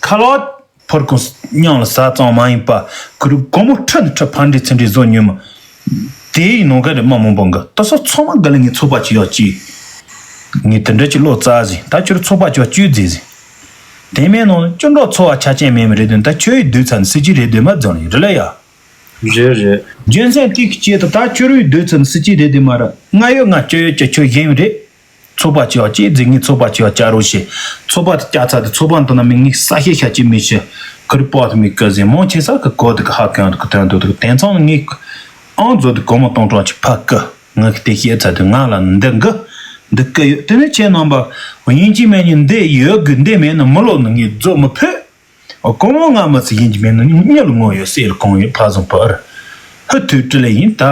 ཁ་ལག་ཕོར་ཀོང་མཉམ་ལ་ཟ་ཙང་མ་ཡིན་པ་ཁུ་རུ་སྒོར་མོ་ཁྲི་ནས་ཁྲི་ཕར་འདྲི་ཚུར་འདྲི་བཟོ་ཉུལ་མ། དེའི་ནང་ག་རེ་མ་མང་པོ་འགའ་ད་སོ་ཚང་མ་འགའ་ལ་ངས་ཚོགས་པ་ཅིག་ཡག་ཅིག་ངས་དེ་འདྲ་ཅིག་བློ་རྩ་ཟིན་ད་ཁྱོད་ཚོགས་པ་ཅིག་ཡག་ཅིག་མཛད་ཟིན། དེ་མིན་ནང་ཅི་འདྲ་ཚོགས་པ་ཆ་ཅན་མེད་མི་རེད་དོན་ད་ཁྱོད་ཡི་དུས་ཚ་ནས་སྲིད་ཇུས་རེད་དོན་མ་རྫོང་ཡིན་རེད་ལ་ཡ། རེད་རེད། རྒྱུ་མཚན་དེ་གི་ཆེད་དུ་ད་ཁྱོད་རའི་དུས་ཚ་ནས་སྲིད་ཇུས་རེད་དོན་མ་ར་ང་ཡོད་ང་ཁྱོད་ཡོད་ཀྱི་ཁྱོད་གཞན་ཡོད་རེད། ཚོགས་པ་ཅིག་ཡག་ཅིག་མཛད་ངས་ཚོགས་པ་ཅིག་ཡག་བཅའ་རོགས་བྱེད། ཚོགས་པ་དེ་བཅའ་ཚར་དུས་ཚོགས་པ་འདི་ན་མི་ངས་ས་ཤེད་ཤ་ཅིག་མི་ཤེས། ཁུར་པོ་དེ་མི་ཀི་ཟིན་མང་ཆེ་ས་གི་གོ་དེ་གི་ཧ་གོ་ཡང་དེ་གི་དོན་དུ་དེ་གི་དེང་ཚང་ངས་ཨང་རྫོགས་དེ་གོ་མ་གཏོང་གྲོང་ཅིག་ཕ་ཀི། ང་གི་དེ་བཤད་ཚར་དུས་ང་ལ་འདི་འགི་འདི་ཀི་ཡོད་དེ་ནས་ཁྱེད་རྣམ་པ་ཡིན་གཅིག་མིན་གཉིས་འདི་ཡོད་དགོས་འདི་མེད་ན་མི་ལོ་ནི་ངས་རྫོགས་མི་ཕོད། ཨོ་ཀོ་མོ་ང་མི་ཚེ་ཡིན་གྱི་མེད་ན་མྱི་ལ་ངོ་ཡོད་སྲས་ལ་གང་ཡོད་ཕ་བཟང་པར་ཧུ་ཐུ་ཀྲི་ལེ་ཡིན་ད།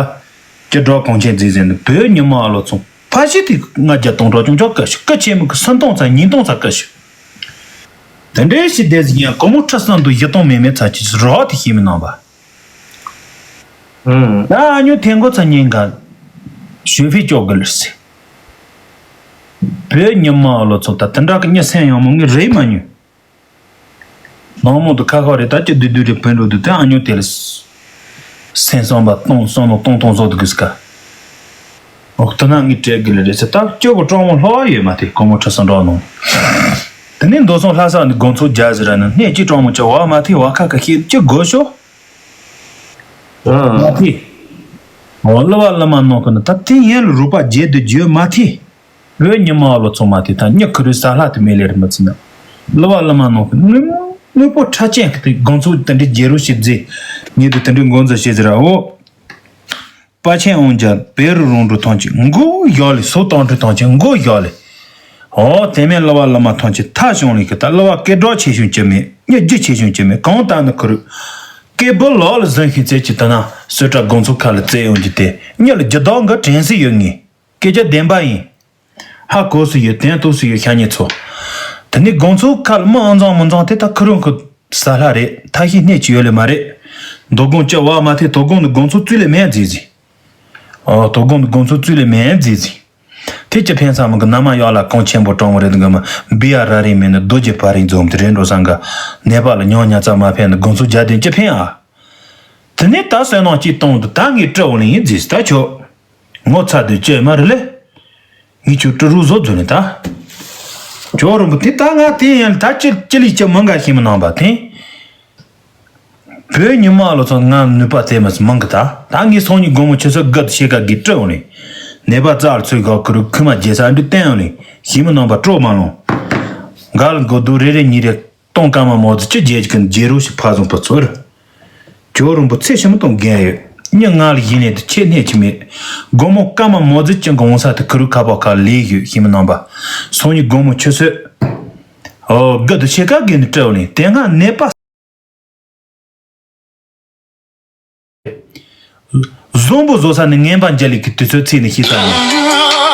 ཀྱི་སྒྲོག་གོང་ཆེན་རྫིག་ཟིན་ནི་བོད་ཉི་མ་ཨ་ལོ་ཚོང་ཕ་ཤི་དེ་ང་རྒྱ་སྟོང་གྲོགས་ཅུང་ཅོག་ཀ་ཤི་ཀ་ཆེན་མི་གི་སུན་སྟོང་ཚ་ཉིན་སྟོང་ཚ་ཀ་ཤི། དེ་འདྲའི་ཤི་དེ་ཟིག་ཡང་ཀོ་མོ་ཁྲི་སང་དུ་བཞི་སྟོང་མེད་མེད་ཚ་ཅི་རོགས་དེ་ཤི་མི་ནང་པ། ཨུམ། ད་ཨ་ཉོ་ཐེན་གོ་ཚ་ཉིན་ག་ཞུ་ཕི་ཅོག་གི་ལི་སི། བོད་ཉི་མ་ཨ་ལོ་ཚོ་ད་དེ་འདྲ་གི་མྱི་སེམས་ཡང་མོ་ངི་རེད་མ་ཉོ། ནང་མོ་དུ་ཁ་ཁ་རེད་ད་ཅི་བདུད་བདུད་རེད་བོན་འགྲོ་དུ་ད་ཨ་ཉོ་དེ་ལ་སེམས་བསམ་པ་སྟོང་བསམ་བློ་སྟོང་སྟོང་བཟོ་དུ་གི་སི་ཀ། འོ་དེ་ན་ངི་བྲེལ་གི་ལི་རེད་ཟེར་ད་སྐྱོ་བོ་གྲོང་མོ་ལྷོ་བ་ཡོད་མ་དེ་ཀོ་མོ་ཁྲི་སང་འགྲོ་ནོ། དེ་ནས་མདོ་སོང་ལྷ་ས་ནི་དགོང་ཚོ་རྒྱ་ཟེར་ར་ནི་སྣེ་གཅིག་གྲོང་མོ་ཅི་བ་མ་དེ་བ་ཁ་ཁ་ཤེད་ཅི་དགོས་ཤོ། མ་ཨ་ཐི། འོ་གླུ་བ་གླུ་མ་ནང་ཁུ་ན་ད་དེ་ཡན་ལ་རུ་པ་བརྗེད་དུ་བརྗོད་མ་ཐི། བོད་ཉི་མ་ཨ་ལོ་ཚང་མ་དེ་ད་མྱི་ཁུ་རུ་ས་ལྷ་དུ་མེ་ལེ་རུ་མ་ཚི་ན། གླུ་བ་གླུ་མ་ནང་ཁུ་དངོས་དངོས་པོ་ཁྲ་ཅན་གི་དེ་དགོང་ཚོ་དེ་འདྲི་རྒྱལ་རུ་ཞིག་རྫི། ཉིད་དུ་དེ་འདྲི་མགོ་འཛུ་ཞེས་ཟེར་ར་འོ། པ་ཆེན་འོང་རྒྱ་བེ་རུ་རོང་འགྲོ་ཐང་ཆེ་མགོ་བཞག་ལེ་སོ་བཏང་འགྲོ་ཐང་ཆེ་མགོ་བཞག་ལེ། ཨོ་དེ་མིན་གླུ་བ་གླུ་མ་ཐང་ཆེ་ཐ་བྱུང་ལེ་གི་ད་གླུ་བ་སྐད་གྲགས་ཆེ་ཤོས་ཅི་མེད་མྱི་རྒྱུ་ཆེ་ཤོས་ཅི་མེད་གང་ལྟར་ནི་ཁུ་རུ། སྐད་འབོད་ལོག་ལ་བཟུང་ཤིང་རྩེ་གཅིག་ལྟ་ན་སོད་ཀྲ་དགོང་ཚོ་ཁ་ལ་རྩེ་ཡོང་རྒྱུ་དེ་མྱི་ལ་རྒྱུ་དག་འགའ་དྲན་སྲིད་ཡོད་ངེས། སྐད་ཆ་བདེན་པ་ཡིན། ཧ་གོ་སུ་ཡོད་དོན་རྟོགས་སུ་ཡོད་ཤ་ཉེ་ཚོ། དེ་ནི་དགོང་ཚོ་ཁ་ལ་མི་ཨང་ཚང་མི་ཚང་དེ་ད་ཁུ་རུང་ཁུ་ས་ལྷ་རེད་ཐ་ཤི་སྣེ་ཅི་ཡོད་ལེ་མ་རེད། དོ་དགོང་ཅི་བ་མ་ཐེ་དོ་དགོང་ནི་དགོང་ཚོ་བཙུགས་ལེ་མེད་རྫི་རྫི། ཨོ་དོ་དགོང་ནི་དགོང་ཚོ་བཙུགས་ལེ་མེད་རྫི་རྫི། དེ་ཅི་ཕན་ས་མི་གི་ན་མ་ཡག་ལ་གང་ཆེན་པོ་གྲོང་བོ་རེད་འདི་ག་མ་བི་ཡ་ར་རི་མེད་ནི་རྡོ་རྗེ་བ་རི་འཛོམས་དེ་རེད་འགྲོ་སང་ག་ནེ་པ་ལ་ཉོ་ཉ་ཙ་མ་ཕན་ནི་དགོང་ཚོ་རྒྱ་དེ་ཅི་ཕན་ཨ། དེ་ནས་ད་བསོད་ནམས་ཅིག་གཏོང་དུ་ད་ངས་སྤྲོ་བོ་ལ་ཡིན་རྫིས་ད་ཆོག་ངོ་ཚ་དུས་ཅི་མ་རེད་ལེ། ངས་ཁྱོད་སྤྲུ་རུ་བཟོ་རྫུ་ནས་ད། ཇོ་རིན་པོ་དེ་ད་ང་དེ་ཡན་ད་ཅི་ཅི་ལི་ཅི་མི་འགའ་ཤེས་མི་ནང་པ་དེ། བོད་ཉི་མ་ལོ་ཚོ་ང་ནུས་པ་དེ་མི་མང་གི་ད་ད་ངས་སང་ཉིན་དགོང་མོ་ཆུ་ཚོད་དགུ་དུ་ཤེས་ཀ་གི་སྤྲོ་བོ་ནས། ནད་པ་རྩ་ལ་ཚོད་ག་ཁུ་རུ་ཁུ་མ་རྒྱལ་ས་འདྲི་བསྟན་ཡོང་ནས་ཤེས་མི་ནང་པ་སྤྲོ་མ་ལོང་། འགའ་ལ་མགོ་རྡོ་རེ་རེ་གཉིས་རེ། སྟོང་སྐར་མ་མོ་ཙི་ཅི་རྒྱལ་གྱི་རྒྱལ་རོ་ཞིག་ཕ་བཟང་པོ་ཚོར། ཇོ་རིན་པོ་ཚེ་ཞིམ་སྟོང་རྒན་ཡོད། མྱི་ང་ལ་ཡིན་ནས་དུ་ཆེ་གནས་ཀྱི་མེད། དགོང་མོ་སྐར་མ་མོ་ཙི་ཅི་གི་འོང་ས་དུ་ཁུ་རུ་ཁ་པོ་ཁ་ལས་ཡོད་ཤེས་མི་ནང་པ། སང་ཉིན་དགོང་མོ་ཆུ་ཚོད། ཨོ་དགུ་དུ་ཕྱེད་ཀ་གི་ནི་སྤྲེའུ་ལིན་དེ་སྔ་ནད་པ། བཟང་པོ་བཟོ་ས་ནི་ངན་པ་འཇལ་ལི་གི་དུས་ཚོད་ཚིག་ནི་ཤི་ས་ཡིན།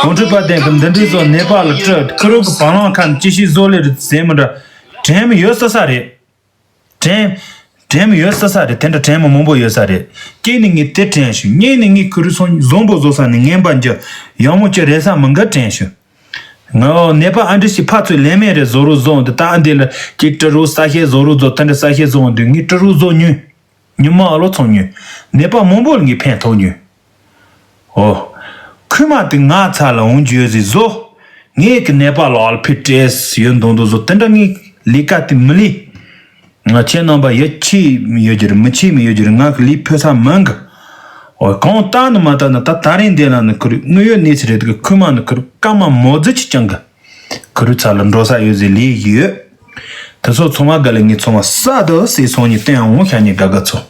གོང་ཁྲི་པ་དན་གི་འདི་འདྲའི་བཟོ་ནད་པ་ལ་སྤྲོད་ཁུ་རུ་གི་བ་ལང་ཁ་ནི་ཅི་ཞིག་བཟོ་ལེ་རེད་ཟེར་མི་འདྲ། དྲན་མི་ཡོད་ས་ས་རེད། དྲན། དྲན་མི་ཡོད་ས་ས་རེད་དེ་འདྲ་དྲན་མི་མང་པོ་ཡོད་ས་རེད། གཅིག་ནི་ངས་དེ་དྲན་ཞུ་གཉིས་ནི་ངས་ཁུ་རུ་སོང་བཟང་པོ་བཟོ་ས་ནི་ངན་པ་འཇལ་ཡག་མོ་ཅི་རེད་ས་མི་འགའ་དྲན་ཞུ། ང་ནད་པ་ཨ་འདྲི་ཞིག་ཕ་ཚོས་ལན་མེད་རེད་བཟོ་རུ་བཟོ་འདི་ད་ཨ་འདི་ལ་ཅིག་སྤྲུ་རུ་ས་ཤེད་བཟོ་རུ་བཟོ་ད་འདྲི་ས་ཤེད་བཟོ་འདི་ངས་སྤྲུ་རུ་བཟོ་ཉུལ། ཉི་མ་ཨ་ལོ་ཚང་ཉུལ། ནད་པ་མང་པོ་ལ་ངས་ཕན་ཐོགས་ཉུལ། ཨོ། ཁུ་མ་དེ་ང་ཚ་ལ་འོང་རྒྱུ་ཟིག་བཟོ། ངས་ཀྱི་ནད་པ་ལ་ཨལ་ཕི་ཏྲེས་ཡོད་མདོང་དུ་བཟོ་དེ་འདྲ་ངས་ལས་ཀ་དེ་མི་ལས། ང་ཁྱེད་རྣམ་པ་ཡ་ཆེས་མི་ཡོད་རྒྱུ་རེད་མི་ཆེས་མི་ཡོད་རྒྱུ་རེད་ང་གི་ལས་ཕོད་ས་མང་གི། ཨོ་གང་ལྟ་ནི་མ་ལྟ་ནི་ད་ད་རིང་འདི་ལ་ནི་ཁུ་རུ་དངོས་ཡོད་གནས་ཚུལ་རེད་གི་ཁུ་མ་ནི་ཁུ་རུ་སྐར་མ་མོ་ཙི་ཅིག་ཀྱང་གི། ཁུ་རུ་ཚ་ལ་འགྲོ་ས་ཡོད་ཟེར་ལས་ཡོད། དེ་ཚོ་ཚང་མ་ག་ལེ་ངས་ཚང་མ་ས་དུ་སེ་སོང་ཉི་བསྟན་འོང་ཤ་ཉི་དགའ་དགའ་ཚོ།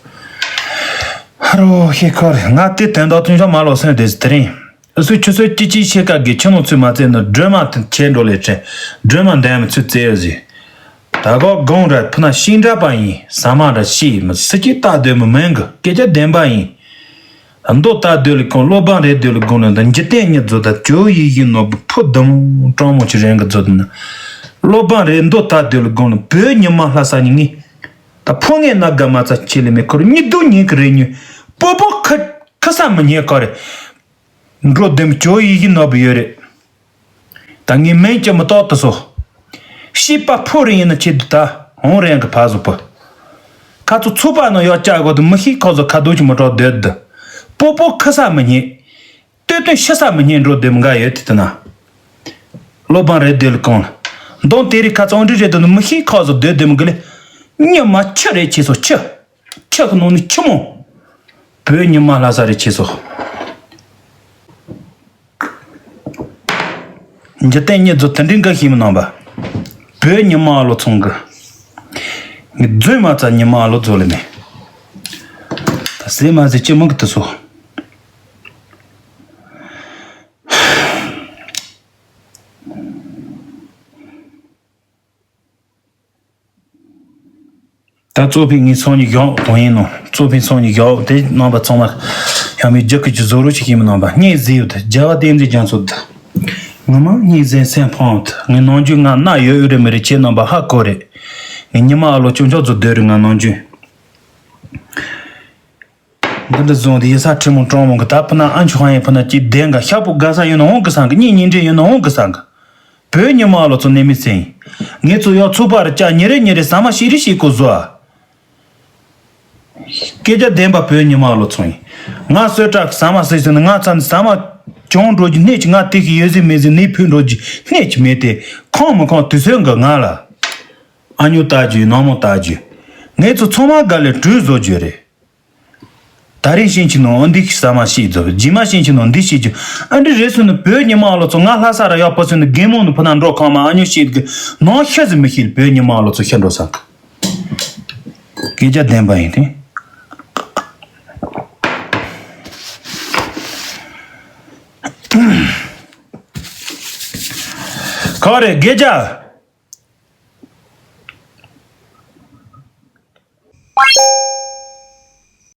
ཧ་རོ་ཧེ་ཁོར་ང་དེ་དོན་དག་ཐུན་ཤོག་མ་ལོ་སོན་དེ་ཟི་དེ་རིང་། ཨུ་སུ་ཆུ་ཚོད་གཅིག་གཅིག་ཕྱེད་ཀ་གི་ཆུ་ནང་ཚུད་མ་ཚད་ནི་སྒྲོལ་མ་དེ་ཁྱེད་འགྲོ་ལས་དྲན། སྒྲོལ་མ་འདན་མི་ཚུད་རྩེ་ཡོད་ཟི། ད་གོ་དགོང་ར་ཕུ་ན་ཤིང་འདྲ་པ་ཡིན་ས་མ་ར་ཤི་མི་སི་ཅི་ལྟ་སྡོད་མི་མིན་གི་སྐད་ཆ་བདེན་པ་ཡིན། མདོ་ལྟ་སྡོད་ལི་གོང་བློ་བང་རེད་སྡོད་ལི་གོང་ལ་འདི་འཇི་བསྟན་ཉི་རྫོ་ད་ཇོ་ཡི་ཡི་ནོ་བུ་ཕུ་དུམ་གྲོང་མོ་ཆུ་རན་གི་རྫོ་དུ་ན། བློ་བང་རེད་མདོ་ལྟ་སྡོད་ལི་གོང་ལ་བོད་ཉི་མ་ལྷ་ས་ཉི་ངི། ད་ཕོ་ངའི་ན་དགའ་མ་ཚ་ཆེ་ལེ་མེ་ཁོར་ཉི་དུ་ཉིན་གི་རེ་ཉུ། པོ་པོ་ཁ་ཁ་ས་མི་ཉེ་ག་རེ། འགྲོ་དེམ་ཅོ་ཡི་གི་ནོ་བུ་ཡོད་རེད། ད་ངའི་མིང་ཅི་མི་ཏོག་ཏུ་སོ། ཤི་པ་ཕོ་རིང་ཡིན་ན་ཆེད་དུ་ད་ཧོང་རེང་གི་ཕ་བཟོ་པོ། ཁ་ཚོ་ཚུགས་པ་ནང་ཡོག་ཅག་གོ་དུ་མི་ཤི་ཁོ་ཚོ་ཁ་དོ་ཅི་མི་གྲོགས་སྡོད་དུ། པོ་པོ་ཁ་ས་མི་ཉེ། ལྟོས་ལྟོས་ཤི་ས་མི་ཉན་འགྲོ་དེ་མི་འགའ་ཡོད་དེ་དེ་ན། བློ་བང་རེད་དེ་ལ་གང་ལ། མདོང་དེ་རིགས་ཁ་ཚང་འདྲི་རེད་དུ་ནི་མི་ཤེས་ཁག་བཟོ་སྡོད་དེ་མི་དགི་ལེ། ཉི་མ་ཆུ་རེད་ཆེ་སོ་ཆུ། ཆུ་གི་ནང་ནི་ཆུ་མོ། བོད་ཉི་མ་ལྷ་ས་རེད་ཆེ་སོ། འཇིག་རྟེན་ཉིད་རྫོགས་དེ་འདྲའི་འགའ་ཤེས་མི་སྣང་བ། བོད་ཉི་མ་ཨ་ལོ་ཚོང་གི། ངས་རྫུན་མ་ཚ་ཉི་མ་ཨ་ལོ་རྫོགས་ལེ་མེད། ད་ཟེ་མ་ཟེ་ཅི་མོ་གི་དུ་སོ། ད་གཙོ་ཕིང་ངའི་སང་ཉིན་བཞག་དོན་ཡིན་ནོ། གཙོ་ཕིང་སང་ཉིན་བཞག་དེ་རྣམ་པ་ཚང་མ་ཡང་མི་རྒྱུ་ཀི་ཅི་བཟོ་རོ་ཞིག་ཡིན་མི་རྣམ་པ་སྙིང་ཟིའུ་དེ་རྒྱལ་བ་བསྟན་འཛིན་རྒྱ་མཚོ་དེ། ངོ་མ་སྙིང་ཟིན་སེམས་ཕངས་དེ་ངའི་ནང་རྒྱུན་ང་ན་ཡོད་ཡོད་རེད་མི་རེད་ཁྱེད་རྣམ་པ་ཧ་གོ་རེད། ངའི་ཉི་མ་ཨ་ལོ་ཅུང་ཅོག་ཙོ་སྡོད་རེད་ང་ནང་རྒྱུན། འདི་འདྲ་བཟུང་དེ་ཡི་ས་ཁྲི་མོ་གྲོང་མོ་གི་ད་ཕུ་ན་ཨ་མཆོག་ཧ་ཡིན་ཕུ་ན་ཅི་བདེན་ག་ཤ་པོ་དགའ་ས་ཡོད་ན་འོང་གི་སང་གི་གཉིས་གཉིས་འདྲེ་ཡོད་ན་འོང་གི་སང་གི། བོད་ཉི་མ་ལོ་ཚོ་ནས་མི་སེང་། ངེད་ཚོ་ཡག་ཚུགས་པར་ཅག་ཉེ་རེ་ཉེ་རེ་ཟ་མ་ཤེས་རེ་ཤེས་གོ་བཟོ་ཨ། སྐད་ཆ་བདེན་པ་བོད་ཉི་མ་ལོ་ཚོ་ཡིན། ང་གསོལ་ཁྲག་ཟ་མ་ཟེར་ཟེར་ན་ང་ཚ་ནི་ཟ་མ་གྱོང་འགྲོ་རྒྱུ་སྣེ་ཆི་ང་དེ་གི་ཡོད་ཟིན་མེད་ཟིན་ནི་ཕུད་འགྲོ་རྒྱུ་སྣེ་ཆི་མེད་དེ་ཁོང་མི་ཁོང་དུས་ཚོད་འགའ་ང་ལ། ཨ་ཉོ་ལྟ་རྒྱུ་ནང་མོ་ལྟ་རྒྱུ། ངེད་ཚོ་ཚང་མ་དགའ་ལས་གྲོས་བཟོ་རྒྱུ་རེད། ད་རིང་ཤིང་ཆི་ནང་ཨ་འདི་གི་ཟ་མ་ཤེས་རྒྱུ་རྗེས་མ་ཤིང་ཆི་ནང་འདི་ཤེས་རྒྱུ་ཨ་འདི་རེད་སོང་ནི་བོད་ཉི་མ་ལོ་ཚོ་ང་ལྷ་ས་ར་ཡག་པོ་སོང་ནི་རྒན་མོ་ནི་ཕུ་ན་འགྲོ་ཁང་མ་ཨ་ཉོ་ཤེས་གི་ནང་ཤ་ཟི་མི་ཤེས་བོད་ཉི་མ་ལོ་ཚོ་ཤ་འགྲོ་ས་གི། སྐད་ཆ་བདེན་པ་ཡིན་ཏེ། ག་རེ་སྐད་ཆ།